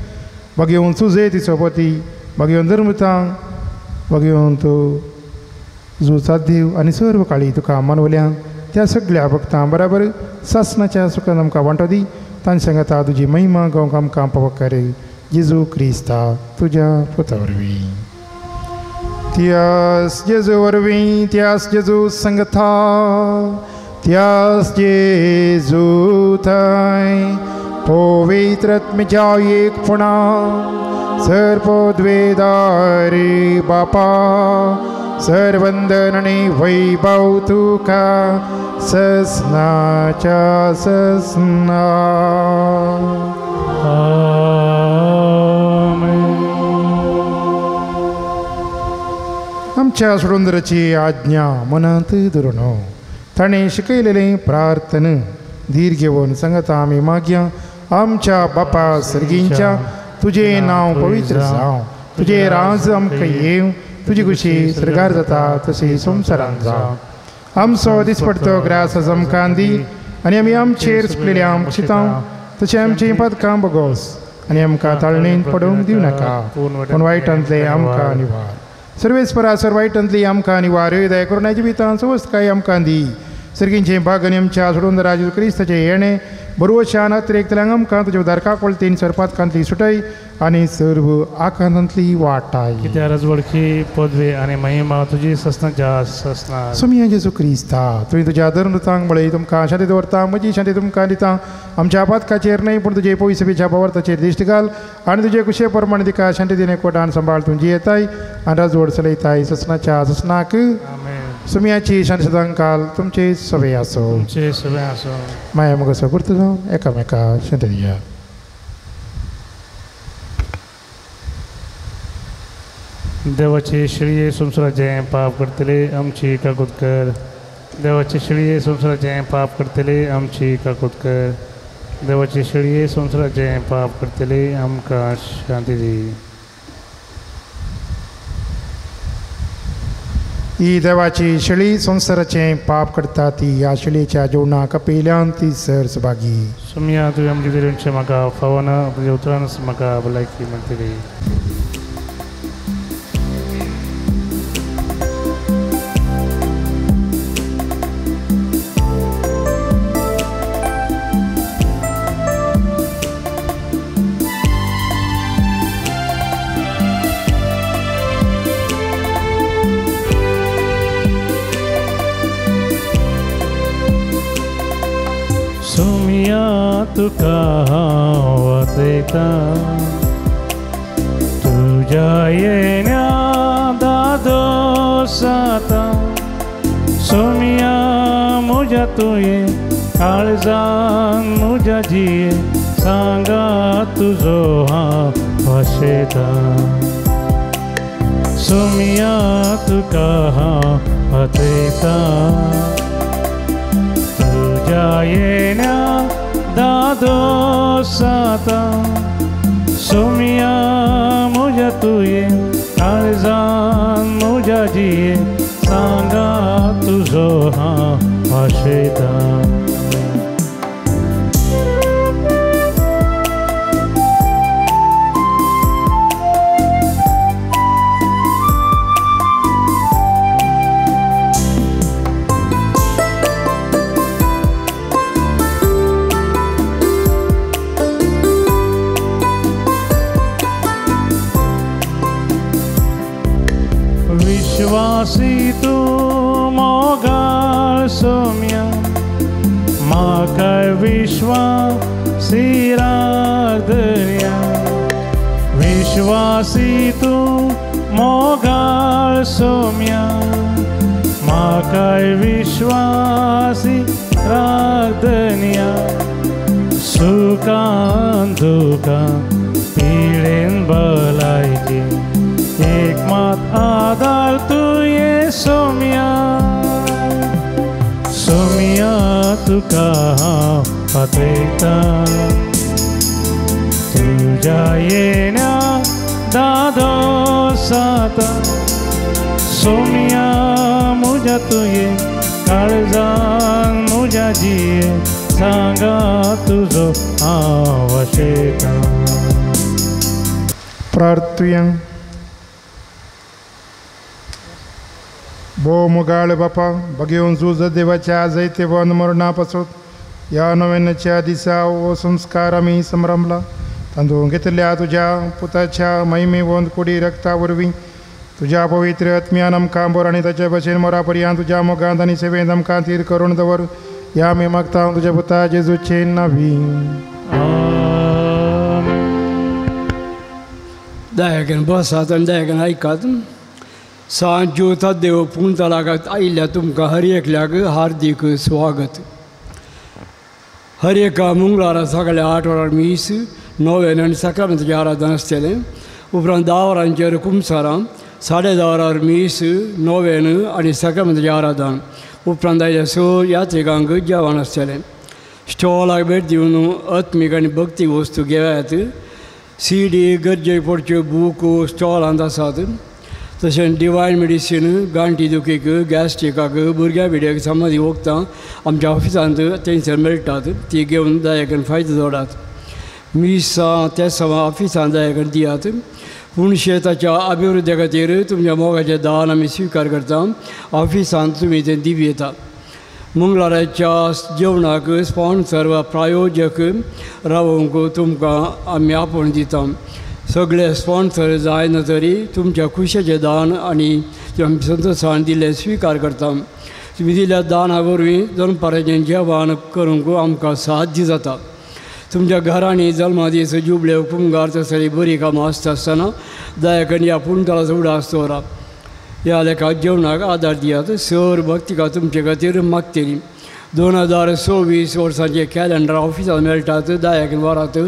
बागेवन सुजे ती सोबती बागेवन धर्मतांक बागेवन तूं जुचा देव आनी सर्व काळी तुका मानवल्या त्या सगळ्या भक्तां बराबर सासनाच्या सुखान आमकां वांटो दी. तांच्या सांगाता तुजी महिमा गावंक आमकां पावो करे. जेजू क्रिस्ता तुज्या पुता वरवीं. त्यास जेजू वरवीं, त्यास जेजू संगता, त्यास जेजू थंय पवित्रत्मेच्या एकपणा सर्वद्वेदारी बापा सर्वंदन आनी वैभव तुका ससनाच्या ससना. आमच्या सोडूंदराची आज्ञा मनांत धरून ताणें शिकयलेलें प्रार्थना धीर घेवन सांगता आमी मागया. आमच्या बापा सर्गींच्या तुजें नांव पवित्र जावं, तुजें राज आमकां येवं, तुजी खुशी सरकार जाता तशी संवसारान जावं. आमचो दिसपडतो ग्रास आमकां दी आनी आमी आमचेर चुकलेल्या आमक्षितां तशें आमचीं पदकां बगोस आनी आमकां ताळणेन पडूंक दिवं नाका पूण वायटांतलें आमकां निवार. सर्वेस्परा सर वायटांतली आमकां निवार दया करुणा जिवितां सवस्तकाय आमकां दी. सर्गींचें भाग आनी आमच्या सोडून राजू क्रिस्ताचें येणें बरोवशान अतिरेकतल्यांक आमकां तुज्या उदारका कोळतीन सरपातकांतली सुटय आनी सर्व आकांतांतली वाटाय. कित्याक रजवडकी पदवी आनी महिमा तुजी ससनाच्या ससना. सोमिया जेजू क्रिस्ता तुवें तुज्या धर्मदूतांक म्हळें तुमकां शांती दवरता म्हजी शांती तुमकां दिता. आमच्या पातकाचेर न्हय पूण तुजे पयसबीच्या भावार्थाचेर दिश्ट घाल आनी तुजे कुशे प्रमाणे तिका शांती दिने कोटान सांबाळ. तुजी येताय आनी राजवड चलयताय ससनाच्या ससनाक. सुमियाची शांती सदांकाल तुमचे सवे आसो. तुमचे सवे आसो. माया मुगो सगुर्त जावन एकामेका शांती दिया. देवाचे शेळये संवसाराचें पाप करतले आमची काकूत कर. देवाचे शेळये संवसाराचें पाप करतले आमची काकूत कर. देवाचे शेळये संवसाराचें पाप करतले आमकां शांती दी. ही देवाची शेळी संवसाराचें पाप करता ती ह्या शेळयेच्या जेवणाक कपिल्यान ती सर सभागी. सुमिया तुवें आमचे भितर म्हाका फावना तुज्या उतरानच म्हाका भलायकी मेळटली. तुका हांव वाचयतां तुज्या येण्या दादोसाता. सोमिया म्हज्या तुवें काळजान म्हज्या जिये सांगा तुजो हांव भाशेतां. सोमिया तुका हांव वाचयतां तुज्या येण्या दादोसाता. सोमिया म्हज्या तुवें काळजान म्हज्या जिये सांगा तुजो हांव भाशेतां. विश्वासी तूं मोगाळ सोम्या म्हाका विश्वासी राग दर्या. विश्वासी तूं मोगाळ सोम्या म्हाका विश्वासी राग दर्या. सुखान दुखान पिडेन भलायकी एक मात आदार तुवें सोम्या. सोम्या तुका हांव पातयतां तुज्या येण्या दादोसाता. सोम्या म्हज्या तुवें काळजान म्हज्या जिये सांगा तुजो हांव वाशेतां. प्रार्थुया. भोव मोगाळ बापा बगेवन झूज देवाच्या जैतेवन मरणा पासत ह्या नव्याच्या दिसा हो संस्कार आमी संभ्रमला. तांदूळ घेतल्या तुज्या पुताच्या महिमेवंत कुडी रक्ता वरवीं तुज्या पवित्र आत्म्यान आमकां बरो आनी ताचे भशेन मोरा पर्यंत तुज्या मोगांत आनी सेवेंत आमकां थीर करून दवर. ह्या आमी मागता तुज्या पुता जेजूचे नांवी. दयाकन बसात आनी दयाकन आयकात. सांजो देव पुंतलाक आयिल्ल्या तुमकां हर एकल्याक हार्दीक स्वागत. हर एका मंगळारा सकाळी 8 वरां मीस, नोवेन आनी साक्रामेंताचें आराधन आसतलें. उपरांत 10 वरांचेर कुमसारां, 10:30 वरार मीस, नोवेन आनी साक्रामेंताचें आराधन. उपरांत आयिल्ल्या स यात्रिकांक जेवण आसतलें. स्टॉलाक भेट दिवन आत्मीक आनी भक्ती वस्तू घेयात. सी डी गरजेक पडच्यो बूक स्टॉलांत आसात. तशेंच डिवायन मेडिसीन गांठी दुखीक गॅस्ट्रिकाक भुरग्या बिड्याक सामदी वखदां आमच्या ऑफिसांत थंयसर मेळटात ती घेवन दयाकन फायदो जोडात मिसां तेसांव ऑफिसांत दयाकन दियात पूण शेताच्या अभिवृद्धी खातीर तुमच्या मोगाचें दान आमी स्विकार करता ऑफिसांत तुमी तें दिवं येता मंगळाराच्या जेवणाक स्पॉन्सर वा प्रायोजक रावोवंक तुमकां आमी आपोवन दिता सगळे स्पॉन्सर जायना तरी तुमच्या खुशेचें दान आनी संतोशान दिल्लें स्विकार करता तुमी दिल्ल्या दाना वरवीं दनपाराचें जेवण करूंक आमकां साध्य जाता तुमच्या घरांनी जल्मादीस जुबले कुमगार तसली बरी कामां आसता आसतना दयाकन ह्या पुणतालाचो उडास दवरा ह्या लेखा जेवणाक आदार दियात सर भक्तिका तुमचे खातीर मागतली 2026 वर्सांचे कॅलेंडर ऑफिसांत मेळटात दयाकन वरात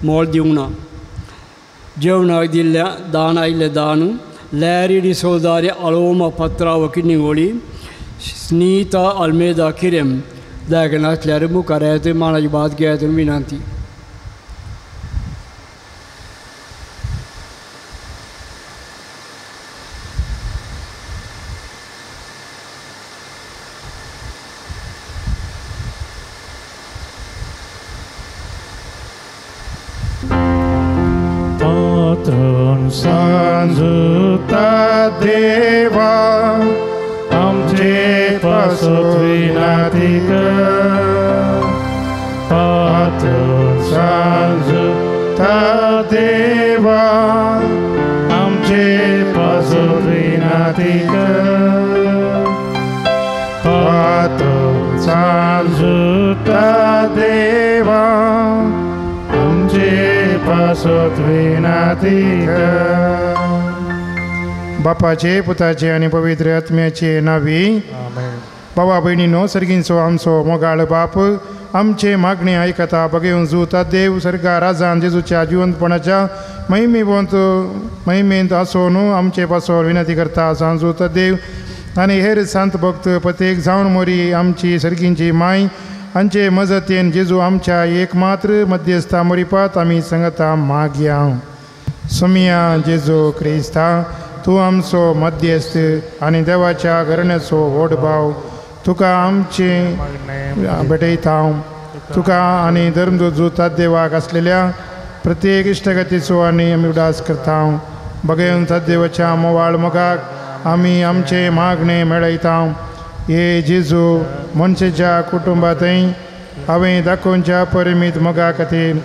मोल दिवंक ना जेवणाक दिल्ल्या दान आयिल्लें दान लॅरी डिसोजा आनी आलोमा पत्राव किन्निंगोळी स्नीता आल्मेदा किरेम दयाकन आसल्यार मुखार येत मानाची भात घेयात विनंती. सांजुता देवा आमचे पासत विनंती कर पात्रून सांजुता देवा आमचे पासत विनंती कर पात्रून सांजुता देवा आमचे पासत विनंती कर. बापाचे पुताचे आनी पवित्र आत्म्याचे नावी. बाबा भयणीनो सर्गींचो आमचो मोगाळ बाप आमचे मागणे आयकता बगेवन जुता देव सर्गा राजान जेजूच्या जिवंतपणाच्या महिमेवंत महिमेंत आसो न्हू आमचे पासोर विनंती करता सांजुता देव आनी हेर सांत भक्त प्रत्येक जावन मोरी आमची सर्गींची माय हांचे मजतीन जेजू आमच्या एकमात्र मध्यस्था मोरीपात आमी सांगता मागया. सोमिया जेजू क्रिस्ता तूं आमचो मध्यस्थ आनी देवाच्या घराण्याचो व्हड भाव तुका आमचे भेटयता तुका आनी धर्मदूत देवाक आसलेल्या प्रत्येक इश्टगतीचो आनी आमी उडास करता बगेवन देवाच्या मोवाळ मोगाक आमी आमचे मागणे मेळयता. हे जेजू मनशेच्या कुटुंबांतय हांवें दाखोवच्या परिमीत मोगा खातीर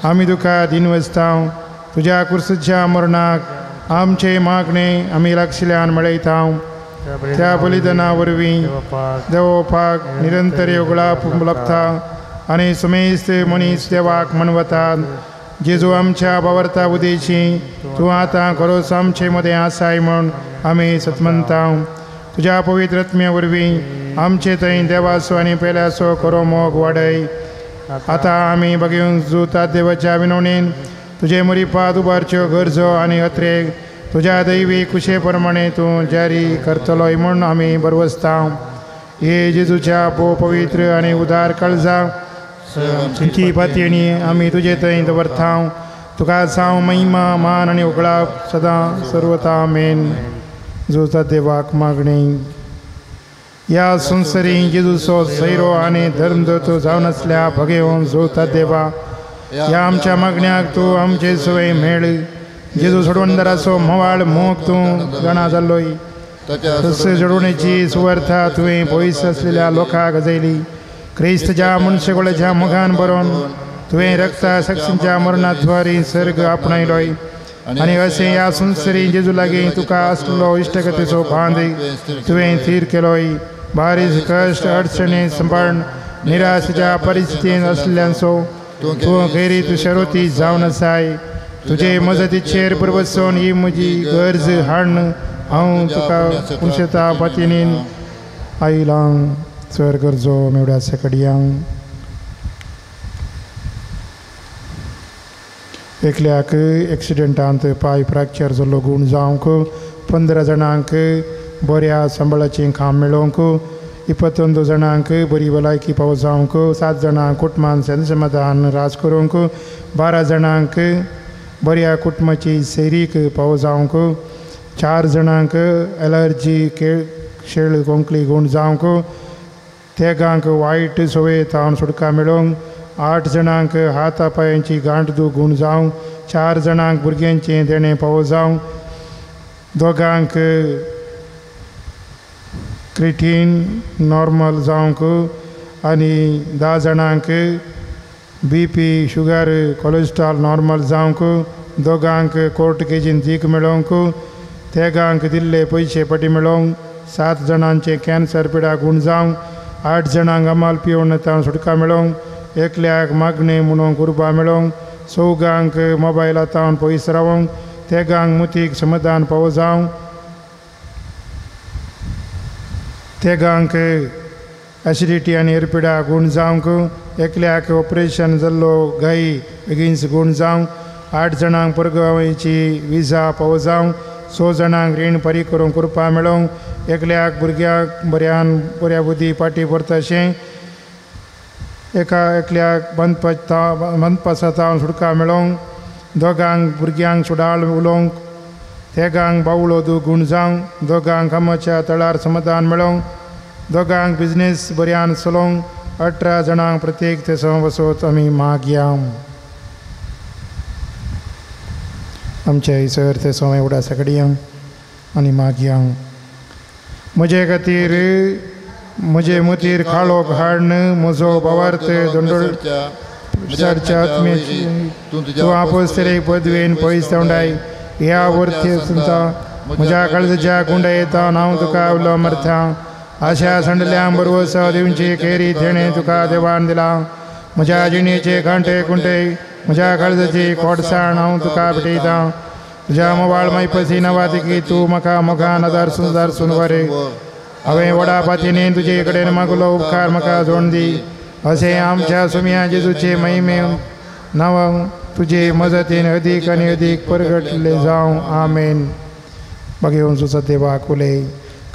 आमी तुका दिनवसता. तुज्या कुर्सूच्या मरणाक आमचे मागणे आमी लागशिल्ल्यान मेळयता. त्या बलिदाना वरवीं देवोपाक निरंतर उगळाप लभता आनी समेस्त मनीस देवाक म्हणवतात. जेजू आमच्या बावर्ता उदेशी तूं आतां खरोच आमचे मदें आसाय म्हूण आमी सतमनता. तुज्या पवित्र आत्म्या वरवीं आमचे थंय देवाचो आनी पेल्याचो खरो मोग वाडय. आतां आमी बगेवन जुता देवाच्या विनवणेन तुजे मुरीपाद उबारच्यो गरजो आनी अत्रेक तुज्या दैवी कुशे प्रमाणे तूं जारी करतलोय म्हूण आमी बरवसता. हे जेजूच्या भोव पवित्र आनी उदार काळजा तुजी पातयेणी आमी तुजे थंय दवरता. तुका जावं महिमा मान आनी उगळाप सदां सर्वता. आमेन. जुता देवाक मागणी. ह्या संवसारी जेजूचो सैरो आनी धर्मदूत जावन आसल्या भगेवन जोता देवा ह्या आमच्या मागण्याक तूं आमचे सवय मेळ. जेजू सोडवणदाराचो म्होवाळ मोग तूं जाणा जाल्लोय तशें जोडवणेची सुवार्था तुवें पयस आसलेल्या लोकांक गजयली. क्रिस्तच्या मनशेगोळ्याच्या मोगान बरोवन तुवें रक्ता साक्षींच्या मरणाद्वारी सर्ग आपणायलोय आनी अशें ह्या संवसारी जेजू लागीं तुका आसलेलो इश्टगतीचो बांद तुवें थीर केलोय. बारीस कश्ट अडचणी सांबाळून निराशेच्या परिस्थितींत आसलेल्यांचो तूं गैरीत शरोती जावन आसाय. तुजे मजतीचेर बरबसून ही म्हजी गरज हाडून हांव तुका पुनशेता पातयेन आयलां. चड गरजो मेवड्या सकड्यां एकल्याक एक्सिडंटांत पांय फ्रॅक्चर जाल्लो गूण जावंक 15 जाणांक बऱ्या सांबाळाचें काम मेळोवंक 21 जाणांक बरी भलायकी पावो जावंक 7 जाणांक कुटुंबान समाधान राज करूंक 12 जाणांक बऱ्या कुटुंबाची सैरीक पावो जावंक 4 जाणांक एलर्जी शेळ कोंकली गूण जावंक, 3 वायट सवय तावन सुटका मेळोवंक, 8 जाणांक हाता पांयांची गांठ दूख गूण जावंक, 4 जाणांक भुरग्यांचें देणें पावो जावंक, 2 क्रिटीन नॉर्मल जावंक आनी 10 जाणांक B P sugar cholesterol normal जावंक, 2 कोर्ट केजीन दीक मेळोवंक, 3 दिल्ले पयशे पटी मेळोवंक, 7 जाणांचे कॅन्सर पिडा गूण जावंक, 8 जाणांक अमाल पिवन तावन सुटका मेळोवंक, 1 मागणें म्हणून कुरबा मेळोवंक, 4 मोबायला तावन पयस रावोंक, 3 मुतीक समाधान पावो जावंक, 3 एसिडिटी आनी एरपिडा गूण जावंक, 1 ऑपरेशन जाल्लो गाय बेगीन गूण जावंक, 8 जाणांक परगांवाची विजा पावो जावंक, 6 जाणांक रीण परी करूंक कृपा मेळोवंक, 1 भुरग्याक बऱ्यान बऱ्या बुद्धी पाटी परता अशें, 1 बंदपासा तावन सुटका मेळोवंक, 2 भुरग्यांक सुडाळ उलोवंक, 3 बावळो दूख गूण जावंक, 2 कामाच्या तळार समाधान मेळोवंक, 2 बिजनेस बऱ्यान चलोवंक, 18 जाणांक प्रत्येक ते वसत आमी मागया. आमच्या सर ते सोमे उडासा कडेन आनी मागया. म्हजे खातीर म्हजे मुतीर काळोख हाडून म्हजो भावार्थ दोंडोळ सारच्या आत्म्याची तूं आपोस्तरेक पदवेन पयस तोंडाय ह्या वरती सुंता म्हज्या काळजाच्या गुंडा येता हांव तुका उलो मरता. आशा सांडल्या बरवस दिवची केरी थेणे तुका देवान दिला. म्हज्या जिणेचे कांटे कुंटे म्हज्या काळजाची खोडसाण हांव तुका भेटयता. तुज्या मोबाळ मायपसी नवातिकी तूं म्हाका मोगान आदार सुंदार वरे. हांवें व्हडा पातीने तुजे कडेन मागलो उपकार म्हाका जोड दी. अशें आमच्या सुम्या जेजूचे महिमे नांव तुजे मजतीन अदीक आनी अदीक परगटले जावं. आमेन. बागेवन सुचा देवाक उलय.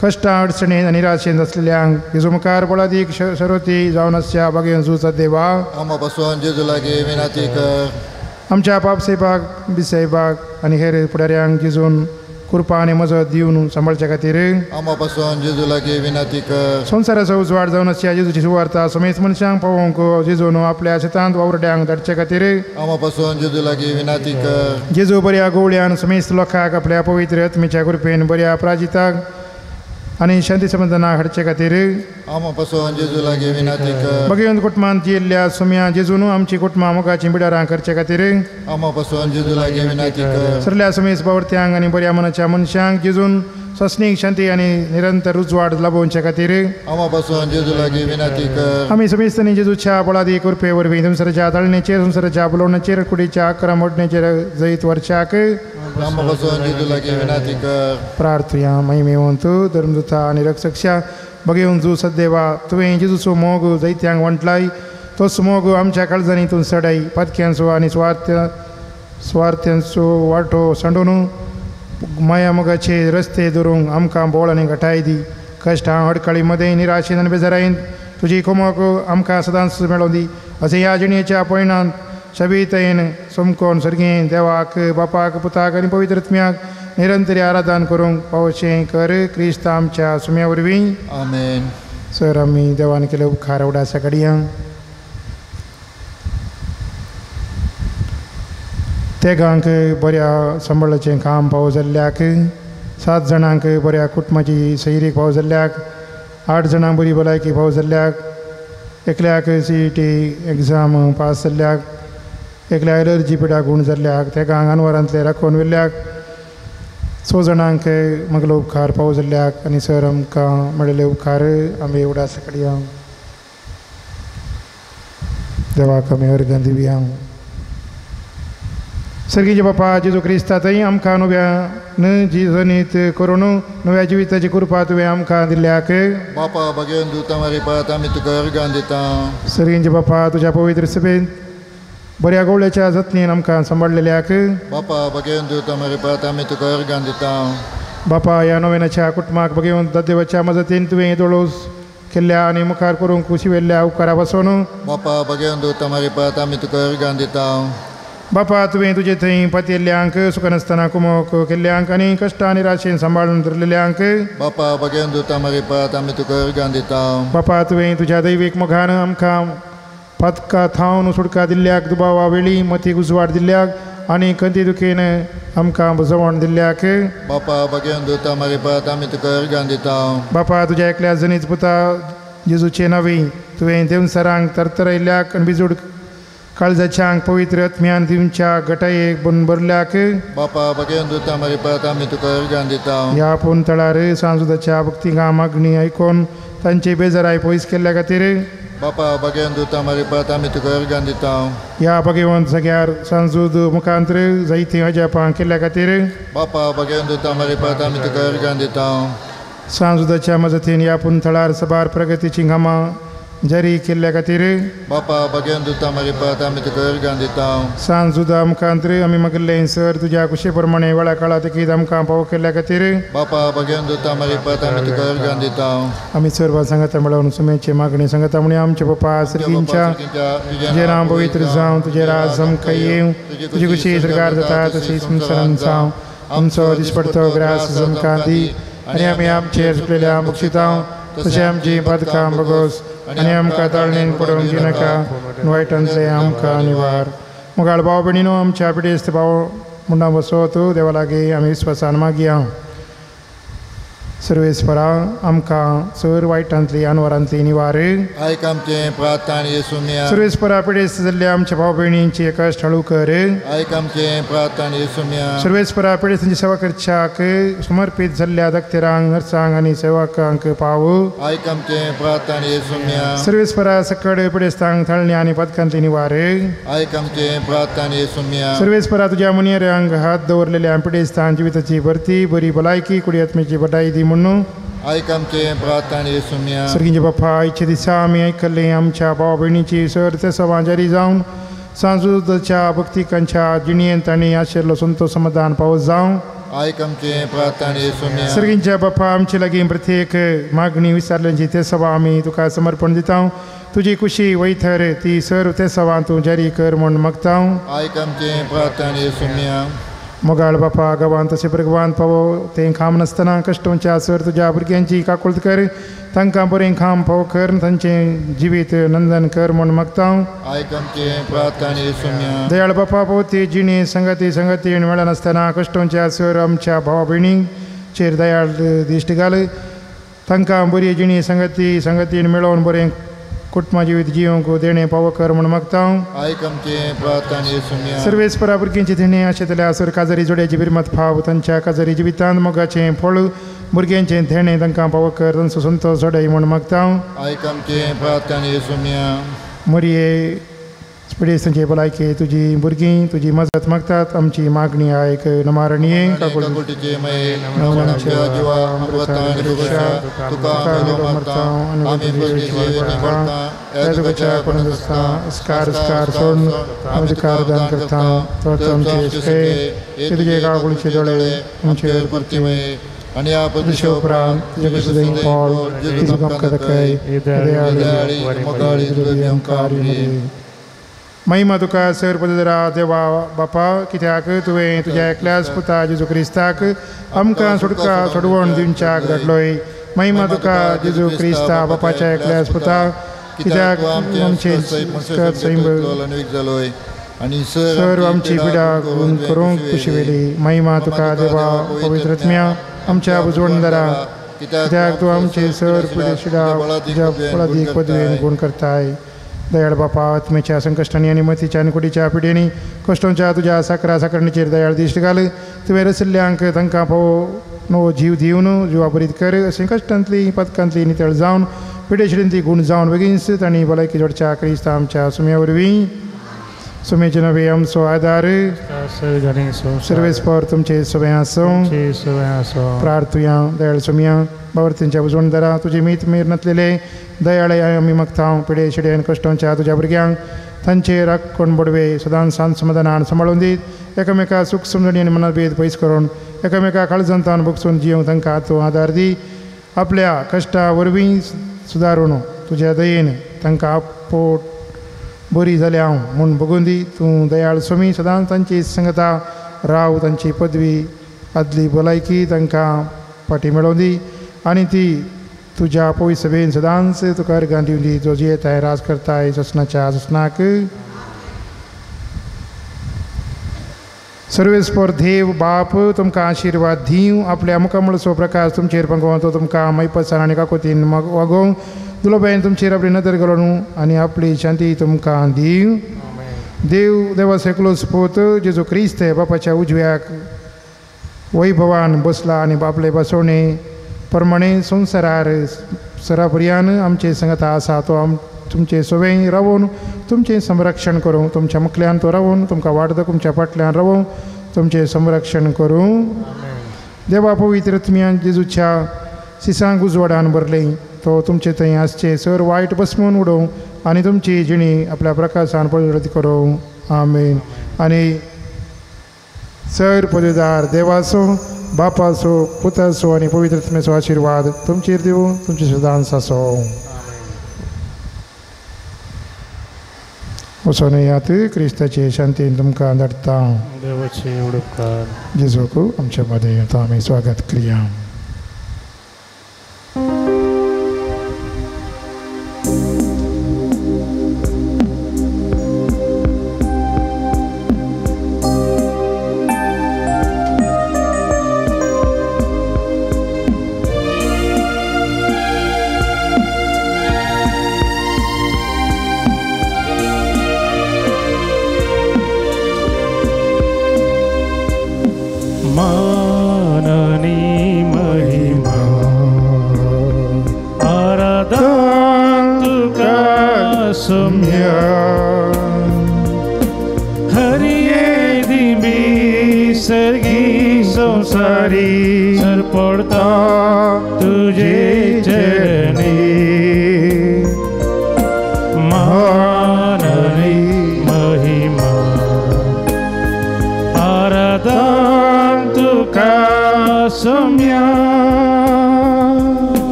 कश्टां अडचणीन आनी निराशेन आसलेल्यांक जेजू मुखार बळादीक सरोती जावन आसच्या बागेवन सुचा देवा आमा पासून जेजू लागीं विनंती कर. आमच्या पापसाहेबाक बिसाहेबाक आनी हेर फुडाऱ्यांक जेजून कृपा आनी मजत दिवन सांबाळच्या खातीर आमा पासून जेजू लागीं विनंती कर. संवसाराचो उजवाड जावन आसच्या जेजूची सुवार्ता समेत मनशांक पावोवंक जेजून आपल्या शेतांत वावुरड्यांक धाडचे खातीर आमा पासून जेजू लागीं विनंती कर. जेजू बऱ्या गोवळ्यान समेस्त लोकांक आपल्या पवित्र आत्मेच्या कृपेन बऱ्या प्राजिताक आनी शांती समाधानाक हाडचे खातीर आमा पासून जेजू लागीं विनंती कर. बगेवन कुटुंबांत जियेल्ल्या सुम्या जेजून आमची कुटुंबां मोगाचीं बिडारां करचे खातीर आमा पासून जेजू लागीं विनंती कर. सरल्या समेस बावरत्यांक आनी बऱ्या मनाच्या मनशांक जेजून सस्नीक शांती आनी निरंतर उजवाड लाभोवचे खातीर आमा पासून जेजू लागीं विनंती कर. आमी समेस्तांनी जेजूच्या बळादी कृपे वरवीं संवसाराच्या ताळणेचेर संवसाराच्या बोलोवण्याचेर कुडीच्या आकरा मोडण्याचेर जैत वर्षाक आमा पासून जेजू लागीं विनंती कर. प्रार्थुया. महिमेवंत धर्मदूता आनी रक्षक्षा बगेवन जू सद्देवा तुवें जेजूचो मोग जैत्यांक वंटलाय तोच मोग आमच्या काळजांनी तूं सडाय. पातक्यांचो आनी सुवार्थ्यांचो वांटो सांडून माया मोगाचे रस्ते धरूंक आमकां बोळ आनी घटाय दी. कश्टां अडकळी मदें निराशेन आनी बेजारायेन तुजी कोमोक आमकां सदांच मेळोवं दी. अशें ह्या जिणेच्या पयणांत शबितयेन समकोन सर्गें देवाक बापाक पुताक आनी पवित्र आत्म्याक निरंतर आराधन करूंक पावशें कर क्रिस्त आमच्या सुम्या वरवीं. आमेन. सर आमी देवान केले उपकार उडासा कडया. 3 बऱ्या सांबाळाचें काम पावो जाल्ल्याक, 7 जाणांक बऱ्या कुटुंबाची सैरीक पावो जाल्ल्याक, 8 जाणांक बरी भलायकी पावो जाल्ल्याक, 1 CET exam pass जाल्ल्याक, 1 एलर्जी पिडा गूण जाल्ल्याक, 3 अनवरांतले राखून व्हेल्ल्याक, 6 जाणांक म्हगलो उपकार पावो जाल्ल्याक आनी सर आमकां मेळिल्ले उपकार आमी उडास कडया. देवाक आमी अर्गां दिवया. सर्गीचे बापा जेजू क्रिस्ता थंय आमकां नव्या जिजनीत करून नव्या जिविताची कृपा तुवें आमकां दिल्ल्याक बापा बगेवन दुता मारिपात आमी तुका अर्गां दिता. सर्गीचे बापा तुज्या पवित्र सभेंत बऱ्या गोवळ्याच्या जतनेन आमकां सांबाळलेल्याक बापा बगेवन दुता मारिपात आमी तुका अर्गां दिता. बापा ह्या नव्याच्या कुटुंबाक बगेवन देवाच्या मजतीन तुवें दोळोस केल्ल्या आनी मुखार करूंक कुशिवेल्ल्या उपकारा पासून बापा बगेवन दुता मारिपात आमी तुका अर्गां दिता. बापा तुवें तुजे थंय पातयेल्ल्यांक सुखनासतना कुमोक केल्ल्यांक आनी कश्टां आनी राशेन सांबाळून धरलेल्यांक बापा बगेन दुता मारिपात आमी तुका अर्गां दिता. बापा तुवें तुज्या दैवीक मोगान आमकां पातका थावन सुटका दिल्ल्याक दुबावा वेळी मतीक उजवाड दिल्ल्याक आनी खंती दुखीन आमकां बुजवण दिल्ल्याक बापा बगेन दुता मारिपात आमी तुका अर्गां दिता. बापा तुज्या एकल्या जनीच पुता जेजूचे नांवी तुवें देवसरांक तरतरयल्ल्याक आनी बिजूड काळजाच्यांक पवित्र आत्म्यान दिवच्या गटायेक भरल्याक बापा बगेन दुता मारिपात आमी तुका अर्गां दिता. ह्या पुंतळार सांजुदाच्या भक्तिगां मागणी आयकून तांची बेजाराय पयस केल्ल्या खातीर बापा बगेन दुता मारिपात आमी तुका अर्गां दिता. ह्या भगवंत जाग्यार सांजूद मुखांतर जायतीं अजापां केल्ल्या खातीर बापा बगेन दुता मारिपात आमी तुका अर्गां दिता. सांजुदाच्या मजतीन ह्या पुंतळार सबार प्रगतीचीं कामां जारी केल्ल्या खातीर बापा बगेन दुता मारिपात आमी तुका अर्गां दिता. सांजुदा मुखांतर आमी मागिल्लें सर तुज्या कुशे प्रमाणे वेळा काळा देखीत आमकां पाव केल्ल्या खातीर बापा बगेन दुता मारिपात आमी तुका अर्गां दिता. आमी सर्वां सांगाता मेळोवन सुमेचे मागणी सांगता म्हणी आमचे पप्पा सर्गींच्या तुजें नांव पवित्र जावं, तुजें राज आमकां येवं, तुजी कुशी सरकार जाता तशी संवसारांत जावं. आमचो दिसपडतो ग्रास आमकां दी आनी आमी आमचेर चुकलेल्या बक्षितां तशें आमची पातकां बगोस आनी आमकां ताळणेन पडोवंक दिनाका, वायटांतलें आमकां निवार. मुगाळ भाव भयणीनो आमच्या पिडेस्त भाव मुंडा बसोत देवा लागीं आमी विस्वासान मागया. सर्वेस्परा आमकां सर वायटांतली अनवरांतली निवार. आयक आमचें प्रार्थना येसुम्या. सर्वेस्परा पिडेस्त जाल्ल्या आमच्या भाव भयणींची कश्ट हळू कर. आयक आमचें प्रार्थना येसुम्या. सर्वेस्परा पिडेस्तांची सेवा करच्याक समर्पीत जाल्ल्या दक्तेरांक नर्सांक आनी सेवकांक पाव. आयक आमचें प्रार्थना येसुम्या. सर्वेस्परा सकड पिडेस्तांक थाळणी आनी पदकांतली निवार. आयक आमचें प्रार्थना येसुम्या. सर्वेस्परा तुज्या मुनियरांक हात दवरलेल्या पिडेस्तां जिविताची भरती बरी भलायकी कुडी आत्मेची बटाई दी म्हणून आयक आमचें प्रार्थना येसुम्या. सर्गींचे बाप्पा आयच्या दिसा आमी आयकल्लें आमच्या भाव भयणीची सर ते सवां जारी जावन सांजुदाच्या भक्तिकांच्या जिणेंत तांणी आशिल्लो संतोष समाधान पावस जावं. आयक आमचें प्रार्थना येसुम्या. सर्गींच्या बाप्पा आमचे लागीं प्रत्येक मागणी विचारल्यांची ते सभा आमी तुका समर्पण दिता. तुजी कुशी वयथर ती सर ते सभा तूं जारी कर म्हूण मागता. आयक आमचें प्रार्थना येसुम्या. मोगाळ बापा गांवांत तशें भुरगवान पावो तें खाम नासतना कश्टोंच्या सर तुज्या भुरग्यांची काकुळट कर, तांकां बरें खाम पावो कर, तांचें जिवीत नंदन कर म्हूण मागता. आयक आमचें प्रार्थना येसुम्या. दयाळ बापा पावो ती जिणे संगती संगती मेळनासतना कश्टोंच्या सर आमच्या भावा भयणींचेर दयाळ दिश्ट घाल, तांकां बरी जिणे संगती संगतीन मेळोवन बरें कुटुंबा जिवीत जिवंक देणें पावो कर म्हूण मागता. आयक आमचें प्रार्थना येसुम्या. सर्वेस्परा भुरग्यांचे देणें आशेतल्या सर काजारी जोड्याची बिरमत फाव तांच्या काजारी जिवितांत मोगाचें फळ भुरग्यांचें देणें तांकां पावो कर, तांचो संतोष जोडाय म्हूण मागता. आयक आमचें प्रार्थना येसुम्या. मोरये पिडेस्तांचे भलायके तुजी भुरगीं तुजी मजत मागतात, आमची मागणी आयक. नमारणये स्कार सोडून आमचे दान करता आमचे तुजे काकुळचे दोळे आमचे आणि उपरांत महिमा तुका सर पदरा देवा बापा, कित्याक तुवें तुज्या एकल्याच पुता जेजू क्रिस्ताक आमकां सुटका सोडवण दिवच्याक धाडलोय. महिमा तुका जेजू क्रिस्ता बापाच्या एकल्याच पुता, कित्याक आमचे सर आमची पिडा करूंक कुशी वेली. महिमा तुका देवा पवित्र आत्म्या आमच्या बुजवणदारा, कित्याक तूं आमचे सर पिडेशिडा तुज्या फळादीक पदवेन गुण करताय. दयाळ बापा आत्मेच्या संकश्टांनी आनी मतीच्या आनी कुडीच्या पिडेनी कश्टोंच्या तुज्या साकरा साकरणीचेर दयाळ दिश्ट घाल. तुवें रसिल्ल्यांक तांकां फावो नवो जीव दिवन जिवा बरीत कर, अशें कश्टांतली पदकांतली नितळ जावन पिडेशिडेंतली गूण जावन बेगीनच तांणी भलायकी जोडच्या क्रिस्ता आमच्या सुम्या वरवीं. सुमेचे नवे आमचो आदार सर्वेस्पर तुमचे सगळें आसूं. प्रार्थुया. दयाळ सुमया बावर्तींच्या उजवणदारा तुजी मीत मेर नासलेले दयाळे आमी मागता. पिडे शिडेन कश्टांच्या तुज्या भुरग्यांक तांचे राखण बडवे सदांच सांत समाधानान सांबाळून दीत, एकामेका सूख समजणी आनी मनाभेद पयस करून एकामेका काळजांतान बगसून जिवंक तांकां तूं आदार दी. आपल्या कश्टा वरवीं सुदारून तुज्या दयेन तांकां आपोट बरी जाल्या हांव म्हूण बगून दी. तूं दयाळ स्वामी सदांच तांची संगता राव, तांची पदवी आदली भलायकी तांकां फाटी मेळोवन दी आनी ती तुज्या पवित्र सभेन सदांच तुका अर्गां दिवन दी, जो जियेताय राज करताय ससनाच्या ससनाक. सर्वेस्पर देव बाप तुमकां आशिर्वाद दिवं, आपल्या मुखामळचो प्रकाश तुमचेर पंगोवन तो तुमकां मैपसान आनी काकोतीन वागोवं, दुलोबायन तुमचेर आपली नदर घालून आनी आपली शांती तुमकां दिवं. देव देवाचो एकलोच पूत जेजू क्रिस्त बापाच्या उजव्याक वैभवान बसला आनी आपले बसवणे प्रमाणे संवसारार सरापर्यान आमचे संगता आसा तो आम तुमचे सवय रावून तुमचें संरक्षण करूं, तुमच्या मुखल्यान तो रावून तुमकां वाट तुमच्या फाटल्यान रावून तुमचें संरक्षण करूं. देवा पवित्र तुमी जेजूच्या सिसांक उजवाडान भरलें तो तुमचे थंय आसचे सर वायट बसमून उडोवं आनी तुमची जिणी आपल्या प्रकाशान पवित्र करूं. आमेन. आनी सर पदवीदार देवाचो बापाचो पुताचो आनी पवित्र आत्म्याचो आशिर्वाद तुमचेर दिवं, तुमचे सदांच आसो. वचोन येयात, क्रिस्ताचे शांतीन तुमकां धाडटा. देवाचे उपकार. जेजूक आमच्या मदें आतां आमी स्वागत करया.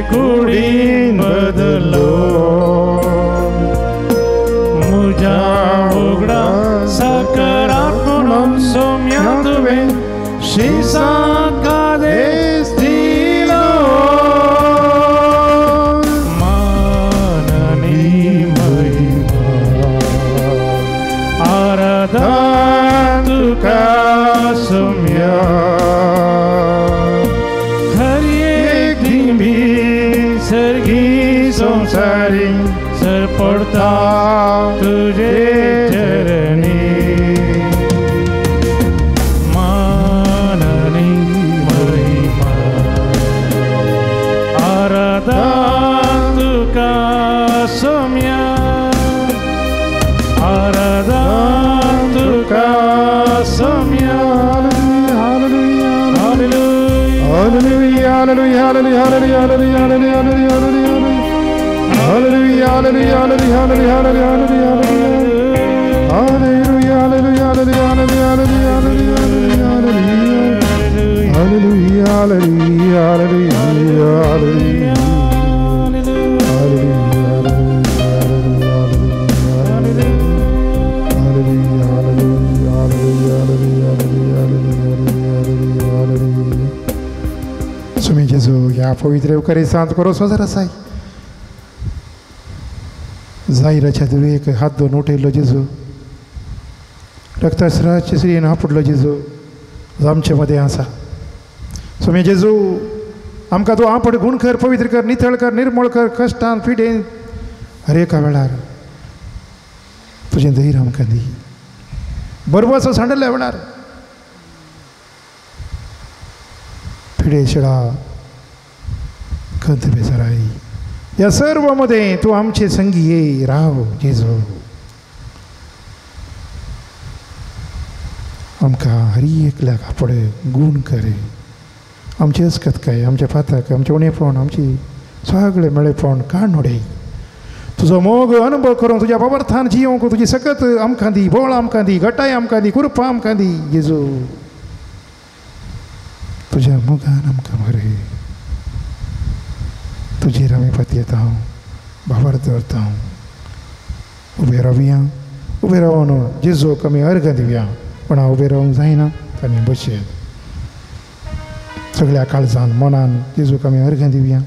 कुडीन बदलो मुजा उगडा शिसाका देस्तिलो माननी महिमा आराधन तुका सुम्या हर एक दिंबी सर्गी संसारी सर पडता तुझे चरणी माननी महिमा आराधन तुका सोम्या आराधन तुका Saumya. Hallelujah, hallelujah, hallelujah, hallelujah, hallelujah, hallelujah, hallelujah, hallelujah, hallelujah, hallelujah, hallelujah, hallelujah, hallelujah, hallelujah, hallelujah, hallelujah, hallelujah, hallelujah, hallelujah, hallelujah. Sumi जेजू ह्या पवित्र येवकारीसांत करो संवसार आसाय जायराच्या दुवेक हात दोन उठयल्लो जेजू रक्तासराचे श्रीन हापुडलो जेजू आमचे मदें आसा. सुमी जेजू आमकां तूं आपड गुण कर, पवित्र कर, नितळ कर, निर्मळ कर, कश्टान पिडेन हर एका वेळार तुजें धैर्य आमकां दी. बरबसो सांडल्या वेळार पिडे शिळा खंत बेजाराय ह्या सर्व मदें तूं आमचे संगी ये राव जेजू. आमकां हरी एकल्याक आपडे गूण करे आमचे अस्कतकाय आमचे फातक आमचें उणेपण आमची सगळें मेळेपण काडून उडय. तुजो मोग अनुभव करूंक तुज्या बाबर्थान जियोंक तुजी सकत आमकां दी, बोळ आमकां दी, घटाय आमकां दी, कृपा आमकां दी जेजू. तुज्या मोगान आमकां बरें तुजेर आमी पातयेता भावार्थ दवरता. उबे रावया, उबे रावन जेजूक आमी अर्घां दिवया, पूण हांव उबे रावंक जायना आमी बसयत सगळ्या काळजान मनान जेजूक आमी अर्घां दिवया.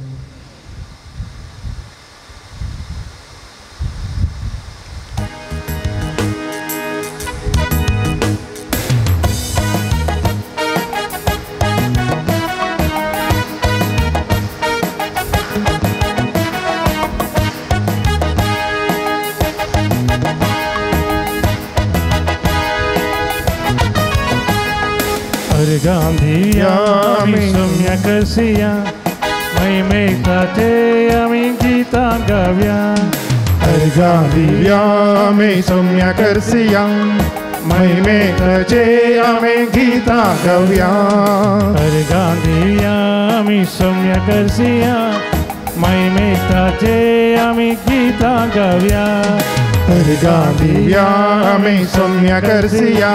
गांधिया आमी सोम्या करसिया महिमेताचे आमी गीतां गावया. हर गांधिया आमी सोम्या करसिया महिमेताचे आमी गीतां गावया. हर गांधिया आमी सोम्या करसिया महिमेताचे आमी गीतां गावया. हर गांधिया आमी सोम्या करसिया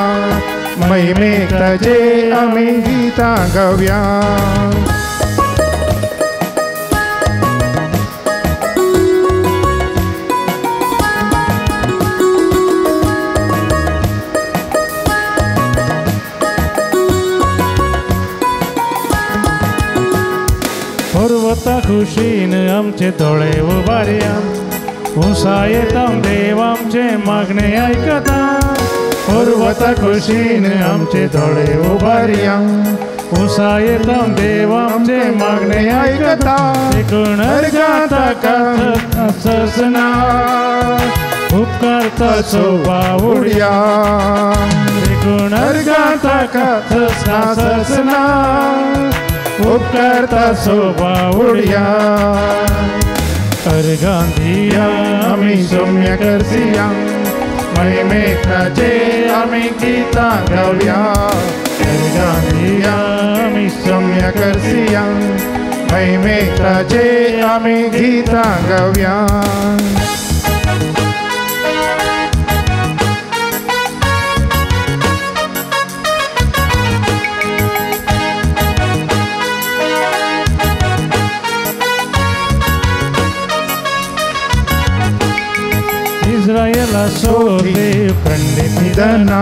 महिमेताचे आमी गीतां गावया. पर्वता खुशीन आमचे दोळे उबारया उंचायेता देव आमचे मागणे आयकता. पर्वता खुशीन आमचे दोळे उबारया उंचायेता देव आमचे मागणे आयकता. देखून अर्घां ताका ससना उपकारता सोबावुडया. देखून अर्घां ताका ससना उपकारता सोबावुडया. अर्घां दिया आमी सौम्य करसिया महिमेताचे आमी गीतां गावया. अर्घां दिया आमी सौम्य करसिया महिमेताचे आमी गीतां गावया. इस्रायेलाचो देव खंडीत निधना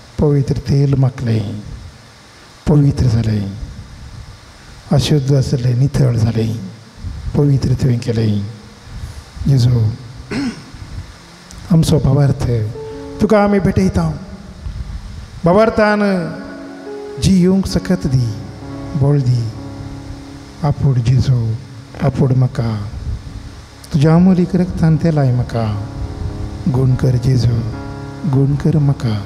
पवित्र तेल माखलें, पवित्र जालें, अशुद्ध आसलें नितळ जालें, पवित्र तुवें केलें. जेजू आमचो भावार्थ तुका आमी भेटयता. भावार्थान जियूंक सकत दी, बळ दी. आपूड जेजू, आपूड म्हाका, तुज्या अमोलीक रक्तान तेलाय म्हाका. गूण कर जेजू, गूण कर म्हाका.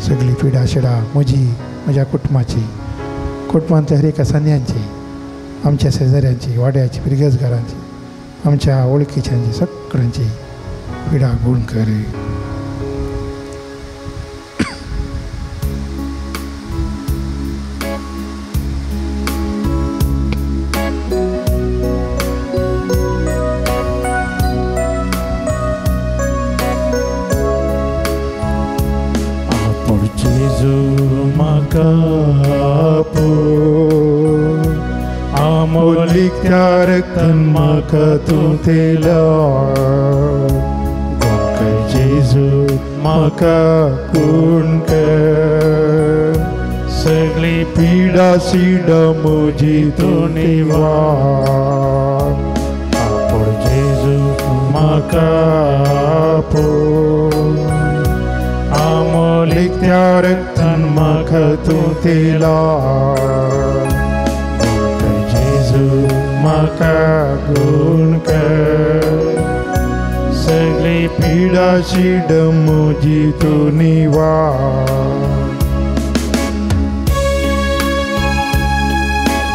सगळी पिडा शिडा म्हजी, म्हज्या कुटुंबाची, कुटुंबांतल्या हर एका सांद्यांची, आमच्या शेजाऱ्यांची, वाड्याची, फिरगजगारांची, आमच्या वळखीच्यांची, सगळ्यांची पिडा गूण कर. आमोलिक रक्तान म्हाका तूं तेला, गूण कर जेजू म्हाका गूण कर. सगळी पिडा शिडा म्हजी तूं निवार. आपूड जेजू म्हाका आपूड. आमोलिक रक्तान म्हाका तूं तेला, म्हाका गूण कर. सगळी पिडा should म्हजी तूं निवार.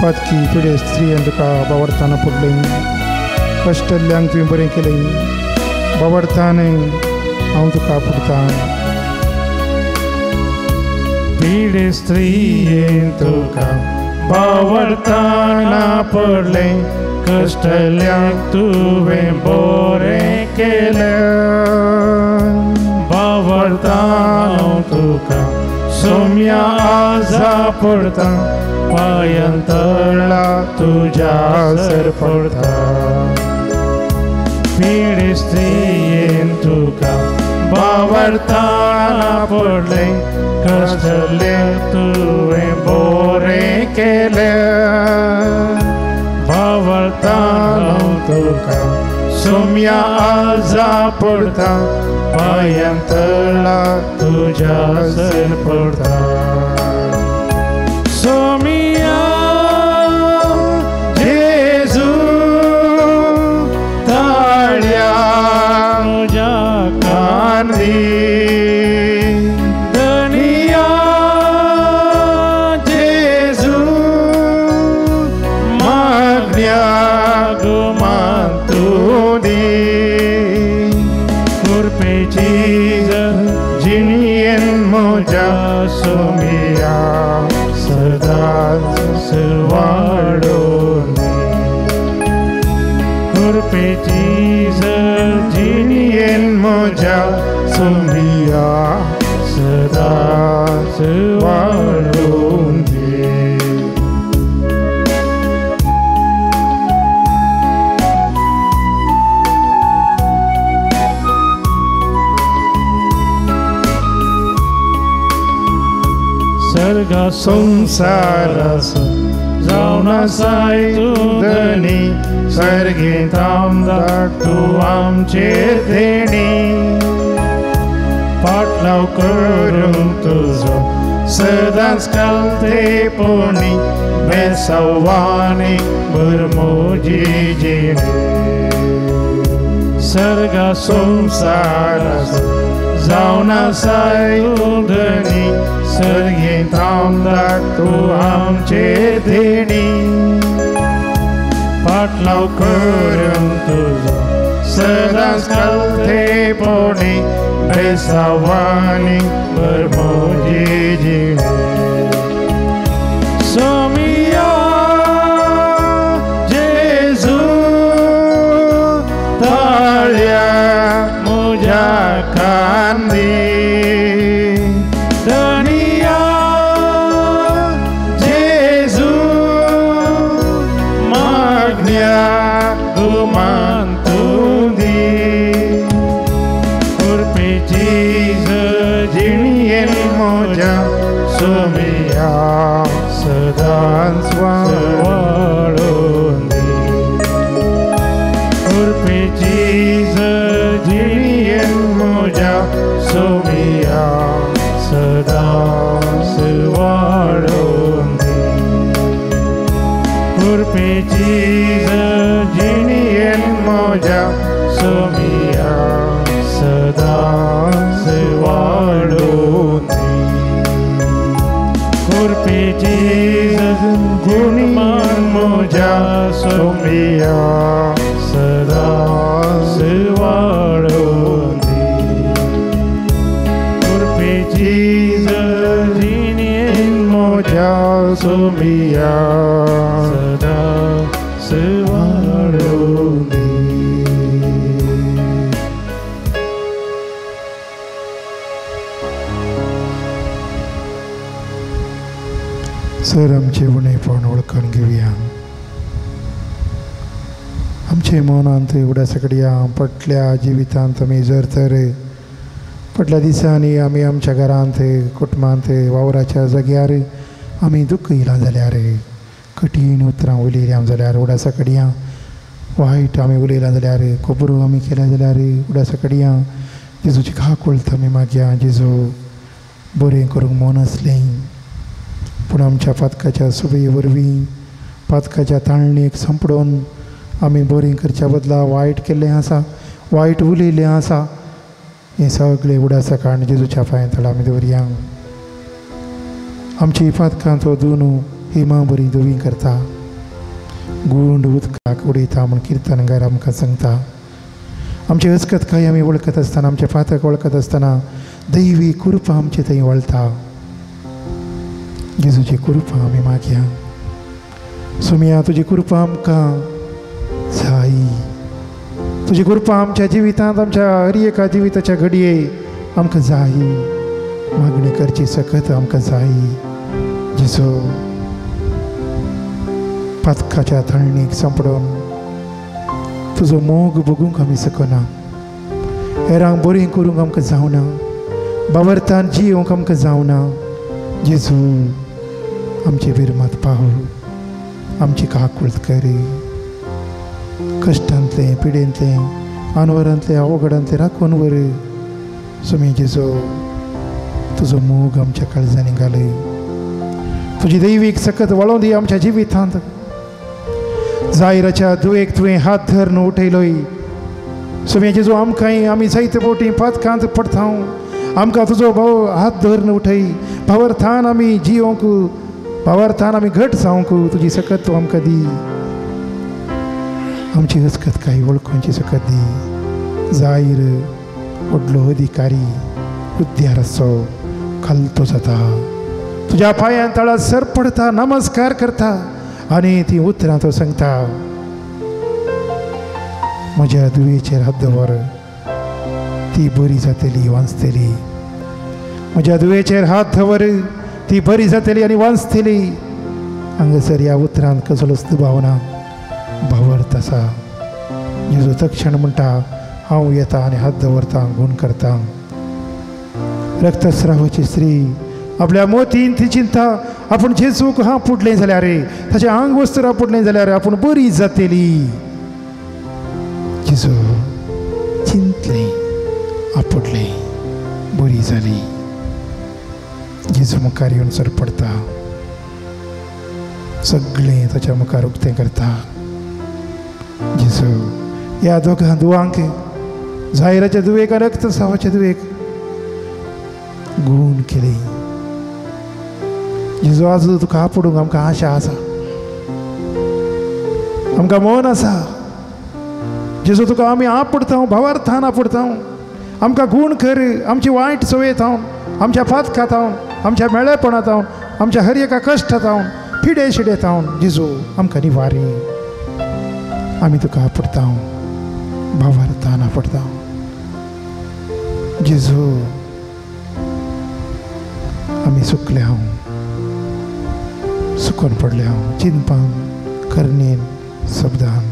पातकी पिडे स्त्रियेन तुका बावडताना पडलें, कश्टल्ल्यांक तुवें बरें केलें. बावडतान हांव तुका पुरतां. पिडे स्त्रियेन तुका बावडताना पडलें, कश्टल्यांक तुवें बरें केलें. बावडतान तुका सोम्या आजा पडता, पांयां तळा तुज्या सर पडता. पिडे स्त्रियेन तुका बावडताना पडलें, कश्टल्यांक तुवें बरें केलें. बावडतान तुका सोम्या आजा पडता, पांयां तळा तुज्या सर पडता. सोमिया जेजू ताळ्या म्हज्या कान दी, धनिया जेजू मागण्या गुमान तूं दी. कृपेची जिणयेन म्हज्या सोमिया सदांच वाडोवन दी. कृपेची जिणयेन म्हज्या सोमिया सदांच वाडोवन दी. सर्गा संसाराचो जावन आसाय तूं धनी, सर्गेंत आमदार तूं आमचेर देणी. पाटलाव करूंक तुजो सदांच कलतेपणी, बेसवानी भर म्हजी जिणी. सर्गा संसाराचो जावन आसाय तूं धनी, सर्गेंत आमदार तूं आमचेर देणी. पाटलाव करूंक तुजो सदांच कलतेपणी, बेसवानी भर म्हजी जिणी. सोमिया जेजू ताळ्या म्हज्या कान दी, धनिया जेजू मागण्या गुमान तूं दी. कृपेची जिणयेन म्हज्या सोमिया सदांच वाडोवन दी. कृपेची जिणेन म्हज्या सोमिया सदांच वाडोवन दी. कृपेची जिणेन म्हज्या सोमिया सदांच वाडोवन दी. कृपेची जिणेन म्हज्या सोमिया सदांच वाडोवन दी. कृपेची जिणेन म्हज्या सोमिया सदांच वाडोवन दी. सर आमचे उणेपण वळखून घेवया. आमचे मनांत उडासा कडया पटल्या जिवितांत आमी जर तर पटल्या दिसांनी आमी आमच्या घरांत कुटुंबांत वावराच्या जाग्यार आमी दुख्ख येयलां जाल्यार कठीण उतरां उलयल्या जाल्यार उडासा कडया वायट आमी उलयलां जाल्यार खबरो आमी केल्या जाल्यार उडासा कडया जेजूची काकुळट आमी मागया. जेजू बरें करूंक मन आसलें पूण आमच्या पातकाच्या सुबे वरवीं पातकाच्या ताळणेक सांपडोवन आमी बरें करच्या बदला वायट केल्लें आसा, वायट उलयल्लें आसा. हें सगळें उडासा कारण जेजूच्या पांया तळा आमी दवरया. आमची पातकां तो दोनू हिमा बरी धवी करता, गुंड उदकाक उडयता म्हूण किर्तनगार आमकां सांगता. आमची हसकतकाय आमी वळखत आसतना, आमचे फातक वळखत आसतना दैवी कृपा आमचे थंय वळता. जेजूची कृपा आमी मागया. सोमिया तुजी कृपा आमकां जाय. तुजी कृपा आमच्या जिवितांत आमच्या हर एका जिविताच्या घडये आमकां जाय. मागणी करची सकत आमकां जाय. जेजू पातकाच्या थळणीक सांपडोवन तुजो मोग भोगूंक आमी शकना, हेरांक बरें करूंक आमकां जावना, बावरतान जियोवंक आमकां जावना. जेजू आमचे बिरमात पाव, आमची काकुळट करी. कश्टांतलें पिडेंतलें आनवरांतलें अवघडांतलें राखून वर. सुमी जेजू तुजो मोग आमच्या काळजांनी घालय. तुजी दैवीक सकत वळोवन दी आमच्या जिवितांत. जायराच्या दुयेक तुवें हात धरून उठयलोय. सुमी जेजू आमकांय आमी जायते बोटी पातकांत पडता, आमकां तुजो भाव हात धरून उठय. भावार्थान आमी जियोंक, भावार्थान आमी घट जावंक तुजी सकत तूं आमकां दी. आमची हसकत काय वळखूंची सकत दी. जाहीर व्हडलो अधिकारी उद्याराचो खालतो जाता, तुज्या पांयान तळा सर पडता, नमस्कार करता आनी ती उतरां तो सांगता, म्हज्या दुयेचेर हात दवर, ती बरी जातली, वांचतली. म्हज्या दुयेचेर हात दवर, ती बरी जातली आनी वांचतली. हांगासर ह्या उतरांत कसलोच दुबाव ना, भावार्थ आसा. जेजू तक्षण म्हणटा, हांव येता आनी हात दवरता, गूण करता. रक्तस्रावाची स्त्री आपल्या मोतीन ती चिंता, आपूण जेजूक हांव पुडलें जाल्यार, ताचें आंग वस्त्रां पुडलें जाल्यार आपूण बरी जातली. जेजू चिंतलें, आपुडलें, बरी जाली. जेजू मुखार येवन सर पडता, सगळें ताच्या मुखार उक्तें करता. जेजू ह्या दोगां दुवांक, जायराच्या दुवेक आनी रक्तस्रावाच्या दुवेक गूण केली. जेजू आज तुका आपुडूंक आमकां आशा आसा, आमकां मन आसा. जेजू तुका आमी आपुडता, भावार्थान आपुडता. आमकां गूण कर, आमची वायट संवय थावन, आमच्या पातका थावन, आमच्या मेळेपणा थावन, आमच्या हर एका कश्टा थावन, फिडे शिडे थावन जेजू आमकां निवारी. आमी तुका आपुडता, भावार्थान आपुडता. जेजू आमी सुकले हांव, सुकून पडले हांव, चिंतपान, करणेन, शब्दान.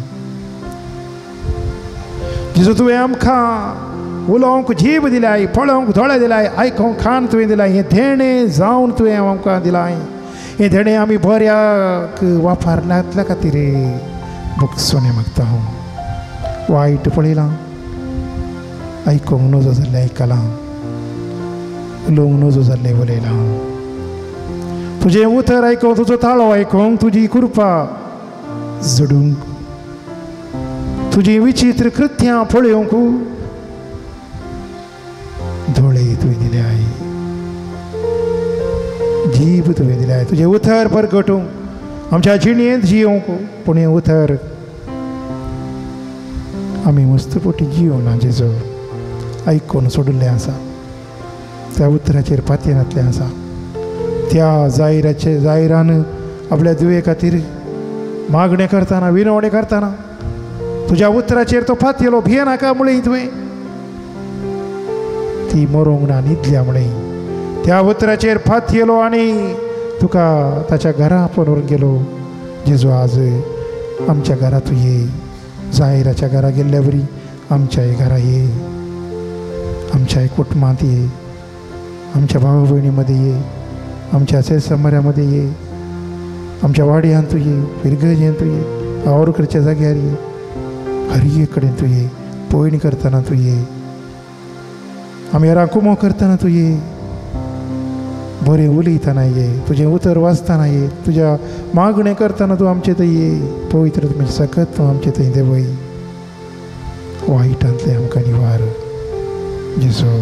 जेजू तुवें आमकां उलोवंक जीव दिलाय, पळोवंक दोळे दिलाय, आयकोंक खान तुवें दिलाय. हें देणें जावन तुवें आमकां दिलाय. हें देणें आमी बऱ्याक वापरल्यांतल्या खातीर भोगसणें मागता हांव. वायट पळयलां, आयकोंक नजो जाल्लें आयकलां, उलोवंक नजो जाल्लें उलयलां. तुजें उतर आयकोंक, तुजो ताळो आयकोंक, तुजी कृपा जोडूंक, तुजी विचित्र कृत्यां पळोवंक दोळे तुवें दिल्याय, जीव तुवें दिल्याय. तुजें उतर परगटूंक, आमच्या जिणेंत जियोवंक. पूण हें उतर आमी मस्तपोटी जियोना जेजो आयकून सोडिल्लें आसा, त्या उतराचेर पातयेनातलें आसा. त्या जायराचे जायरान आपल्या दुये खातीर मागणें करतना, विनवणें करतना तुज्या उतराचेर तो पातयेलो. भियेनाका म्हळें तुवें, ती मरोंक ना न्हिदल्या म्हळें. त्या उतराचेर पातयेलो आनी तुका ताच्या घरा आपोवन व्हरून गेलो. जेजू आज आमच्या घरा तूं ये, जायराच्या घरा गेल्ल्या वरी आमच्याय घरा ये, आमच्याय कुटुंबांत ये, आमच्या भाव भयणी मदें ये, आमच्या सेसमऱ्यामध्ये ये, आमच्या वाड्यांत तूं ये, फिरगजेंत तूं ये, वावर करच्या जाग्यार ये, हर कडेन तूं ये, पळयणी करतना तूं ये, आमी राकुमो करतना तूं ये, बरें उलयतना ये, तुजें उतर वाचतना ये, तुज्या मागणें करतना तूं आमचे थंय ये. पवित्र तुमचें सकत तूं आमचे थंय देवय. वायटांतलें आमकां निवार जेजू,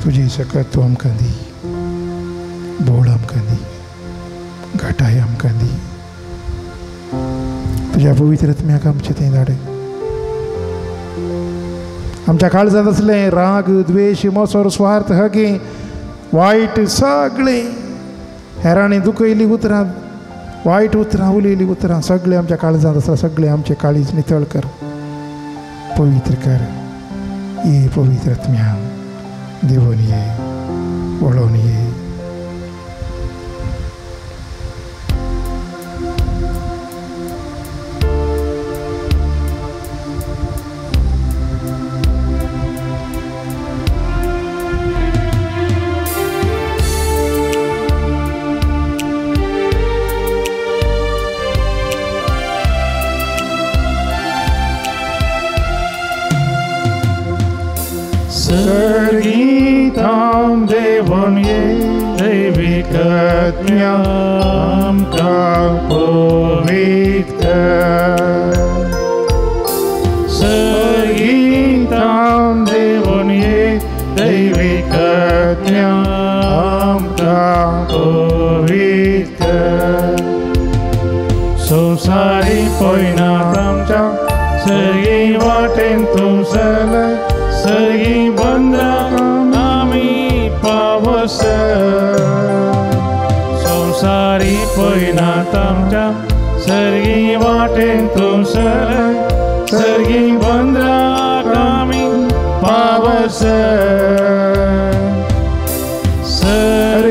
तुजी सकत तूं आमकां दी, बोळ आमकां दी, घटाय आमकां दी. तुज्या पवित्र आत्म्याक आमचे थंय धाड. आमच्या काळजांत आसलें राग, द्वेश, मसर, स्वार्थ, हगे, वायट सगळें, हेरांनी दुखयलीं उतरां, वायट उतरां उलयलीं उतरां, सगळें आमच्या काळजांत आसा. सगळें आमचें काळीज नितळ कर, पवित्र कर. ये पवित्र आत्म्या देवून ये, वळोवन ये. सर्गीतां देवून ये, दैवीक आत्म्या आमकां पवित्र कर. सर्गीतां देवून ये, दैवीक आत्म्या आमकां पवित्र कर. संवसारी पयनात आमच्या सर्गी वाटेन तूं चलय, सर्गी बंद्राक आमी पावस. संवसारी पयनात आमच्या सर्गी वाटेन तूं चलय, सर्गी बंद्राक आमी पावस.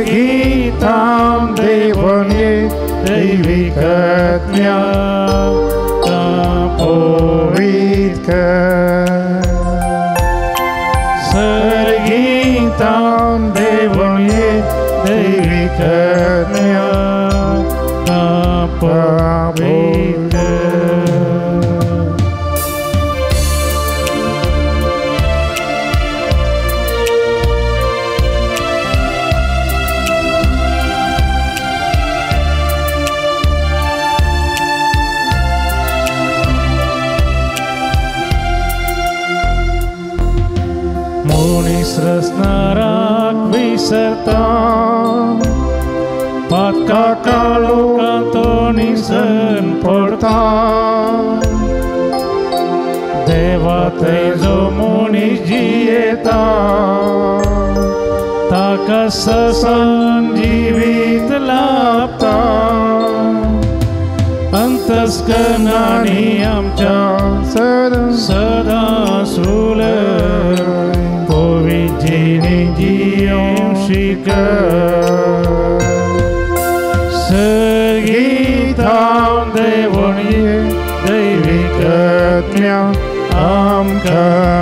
सर्गीतां देवून ये, दैवीक आत्म्या पवित्र कर. सर्गीतां देवून ये, दैवीक आत्म्या पवित्र. मनीस रसनाराक विसरता, पातका काळोखांत तो निसन पडता. देवा थंय जो मनीस जियेता, ताका ससान जिवीत लाभता. अंतस्करणांनी आमच्या सदां सुलय, पवित्र जियोवंक शिकय. सर्गीतां देवून ये, दैवीक आत्म्या आमकां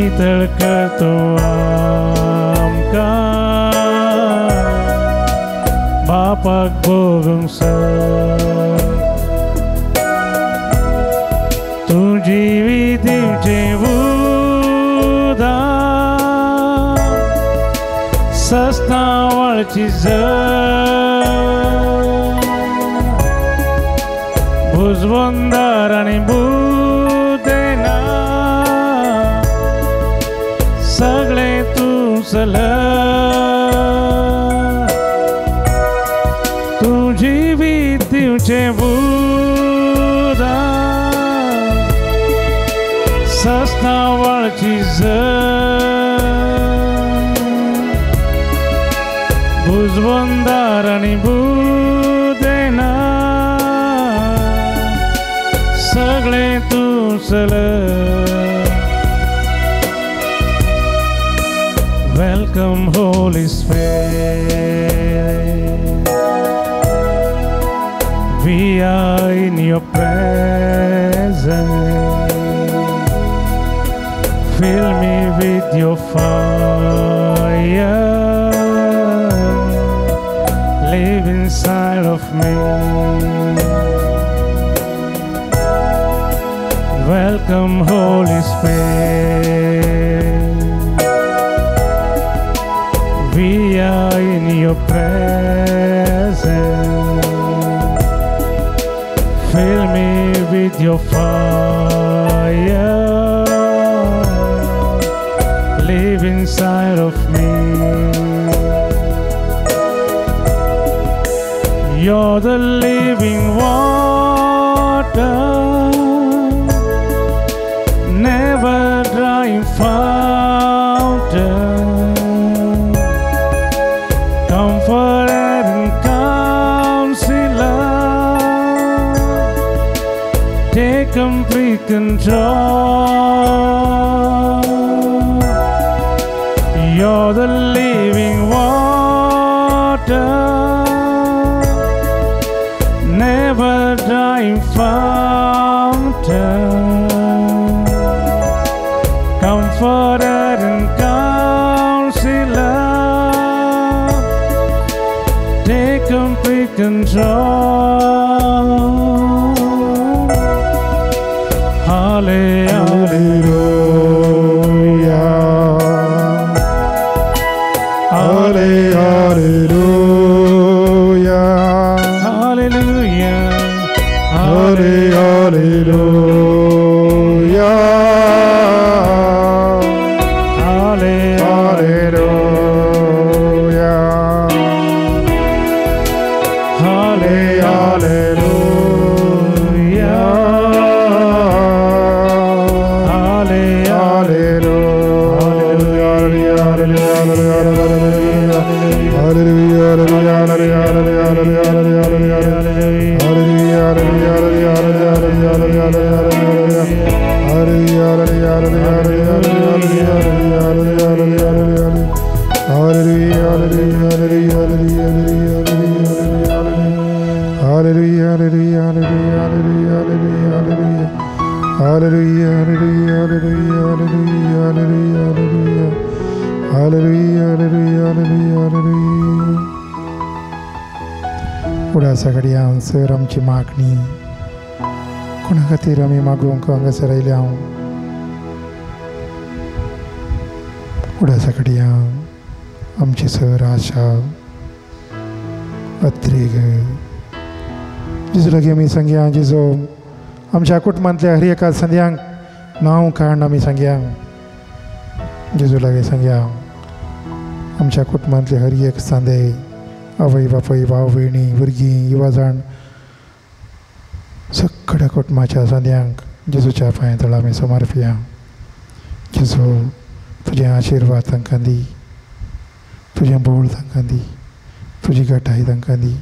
नितळ कर तूं आमकां बापाक भोगूंक सर तूं जिवी दिवचें उदक सस्ता वळची जर भुजवंदार आनी बुदेना सगळें तूं चल तूं जिवीत दिवचें उदक सस्ता वळची जर भुजवंदार आनी बुदेना सगळें तूं चल. Welcome, Holy Spirit. We are in your presence. Fill me with your fire. Live inside of me. Welcome, Holy Spirit. We are in your presence. Fill me with your fire. Live inside of me. You're the living water, never drying fountain, comforter and counselor, take complete control. You're the living water, never drying fountain, comforter and counselor, take complete control. Hallelujah. Hallelujah. Hallelujah. Hallelujah. Hallelujah. Hallelujah. उडासा घडयान सर आमची मागणी कोणा खातीर आमी मागूंक हांगासर आयल्या हांव उडासा घडयान आमची सर आशा अत्रेग जेजू लागीं आमी सांगया जेजू आमच्या कुटुंबांतल्या हर एका संद्यांक नांव काडून आमी सांगया जेजू लागीं सांगया आमच्या कुटुंबांतले हर एक सांदे आवय बापूय भाव भयणी भुरगीं युवा जाण सगळ्या कुटुंबाच्या सांद्यांक जेजूच्या पांया तळा आमी समर्पया. जेजू तुजें आशिर्वाद तांकां दी, तुजें बोळ तांकां दी, तुजी घटाय तांकां दी,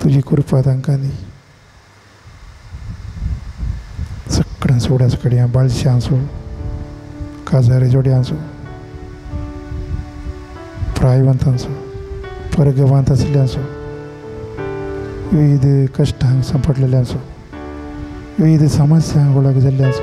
तुजी कृपा तांकां दी. सगळ्यां सोडास कडया बाळशांचो काजारे जोड्यांचो प्रायवंतांचो परगवांत आशिल्ल्यांचो विविध कश्टांक सांपडलेल्यांचो विविध समस्यांक ओळख जाल्ल्यांचो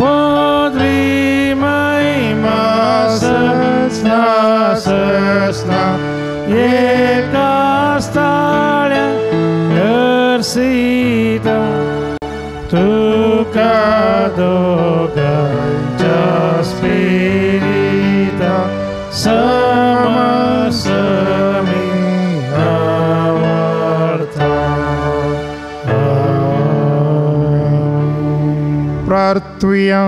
Padre महिमा ससना ससना एका स्थाळ्या अर्सिता तुका दोगांच्या स्पिरिता समसमी आवडता. प्रार्थुया.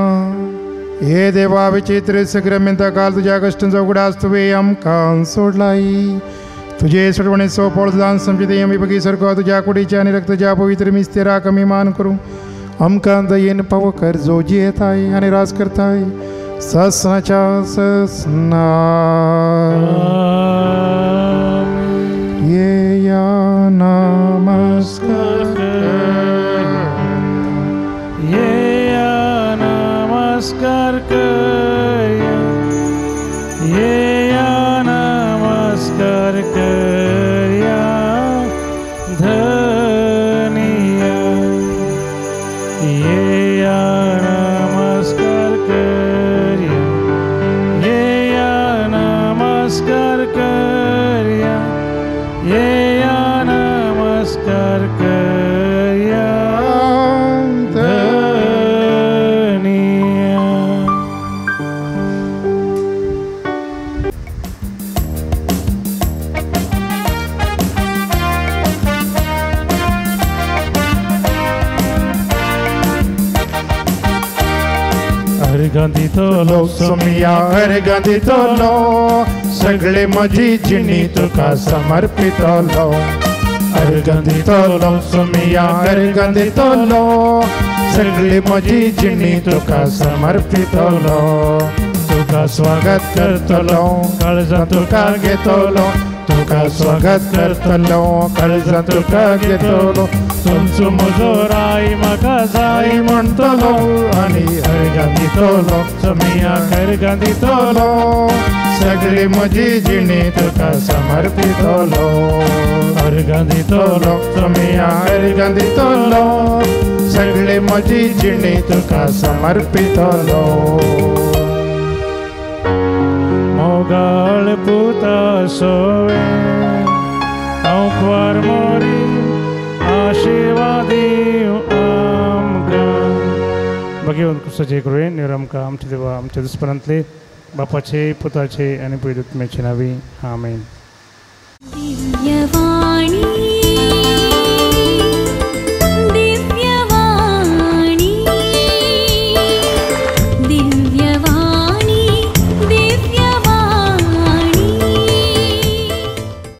हे देवा विचित्र सग्रमेंता काल तुझ्या कष्टांचा उघडास तुवे आमकां सोडलाई. तुझे सोडवणेचो पोळदान समजिते आमी बगी सारको तुझ्या कुडीच्या आनी रक्ताच्या पवित्र मिस्तेराक आमी मान करूं. आमकां दयेन पावो कर जो जियेताय आनी राज करताय ससनाच्या ससना. येया नमस्कार येया नमस्कार करया येया नमस्कार करया धनिया येया नमस्कार करया येया नमस्कार करया येया नमस्कार करया धनिया. अर्गांदितलो सोमिया अर्गांदितलो सगळे म्हजी जिणी तुका समर्पितलो. अर्गांदितलो सोमिया अर्गांदितलो सगळे म्हजी जिणी तुका समर्पितलो. तुका स्वागत करतलो काळजां तुका घेतलो तुका स्वागत करतलो काळजां तुका घेतलो. तुमचो म्हजो राय म्हाका जाय म्हणटलो आनी अर्गांदितलो सोमिया अर्गांदितलो सगळी म्हजी जिणी तुका समर्पितलो. अर्गांदितलो सोमिया अर्गांदितलो सगळी म्हजी जिणी तुका समर्पितलो. मोगाळ पुता सोवे हांव क्वार मोरी आशिर्वाद आमकां. भगवंत क्रिस्ताचे कृपेन निवर आमकां आमच्या देवा आमच्या दुस्परांतले बापाचे पुताचे आनी पवित्र आत्म्याचे नांवी. आमेन. दिव्यवाणी.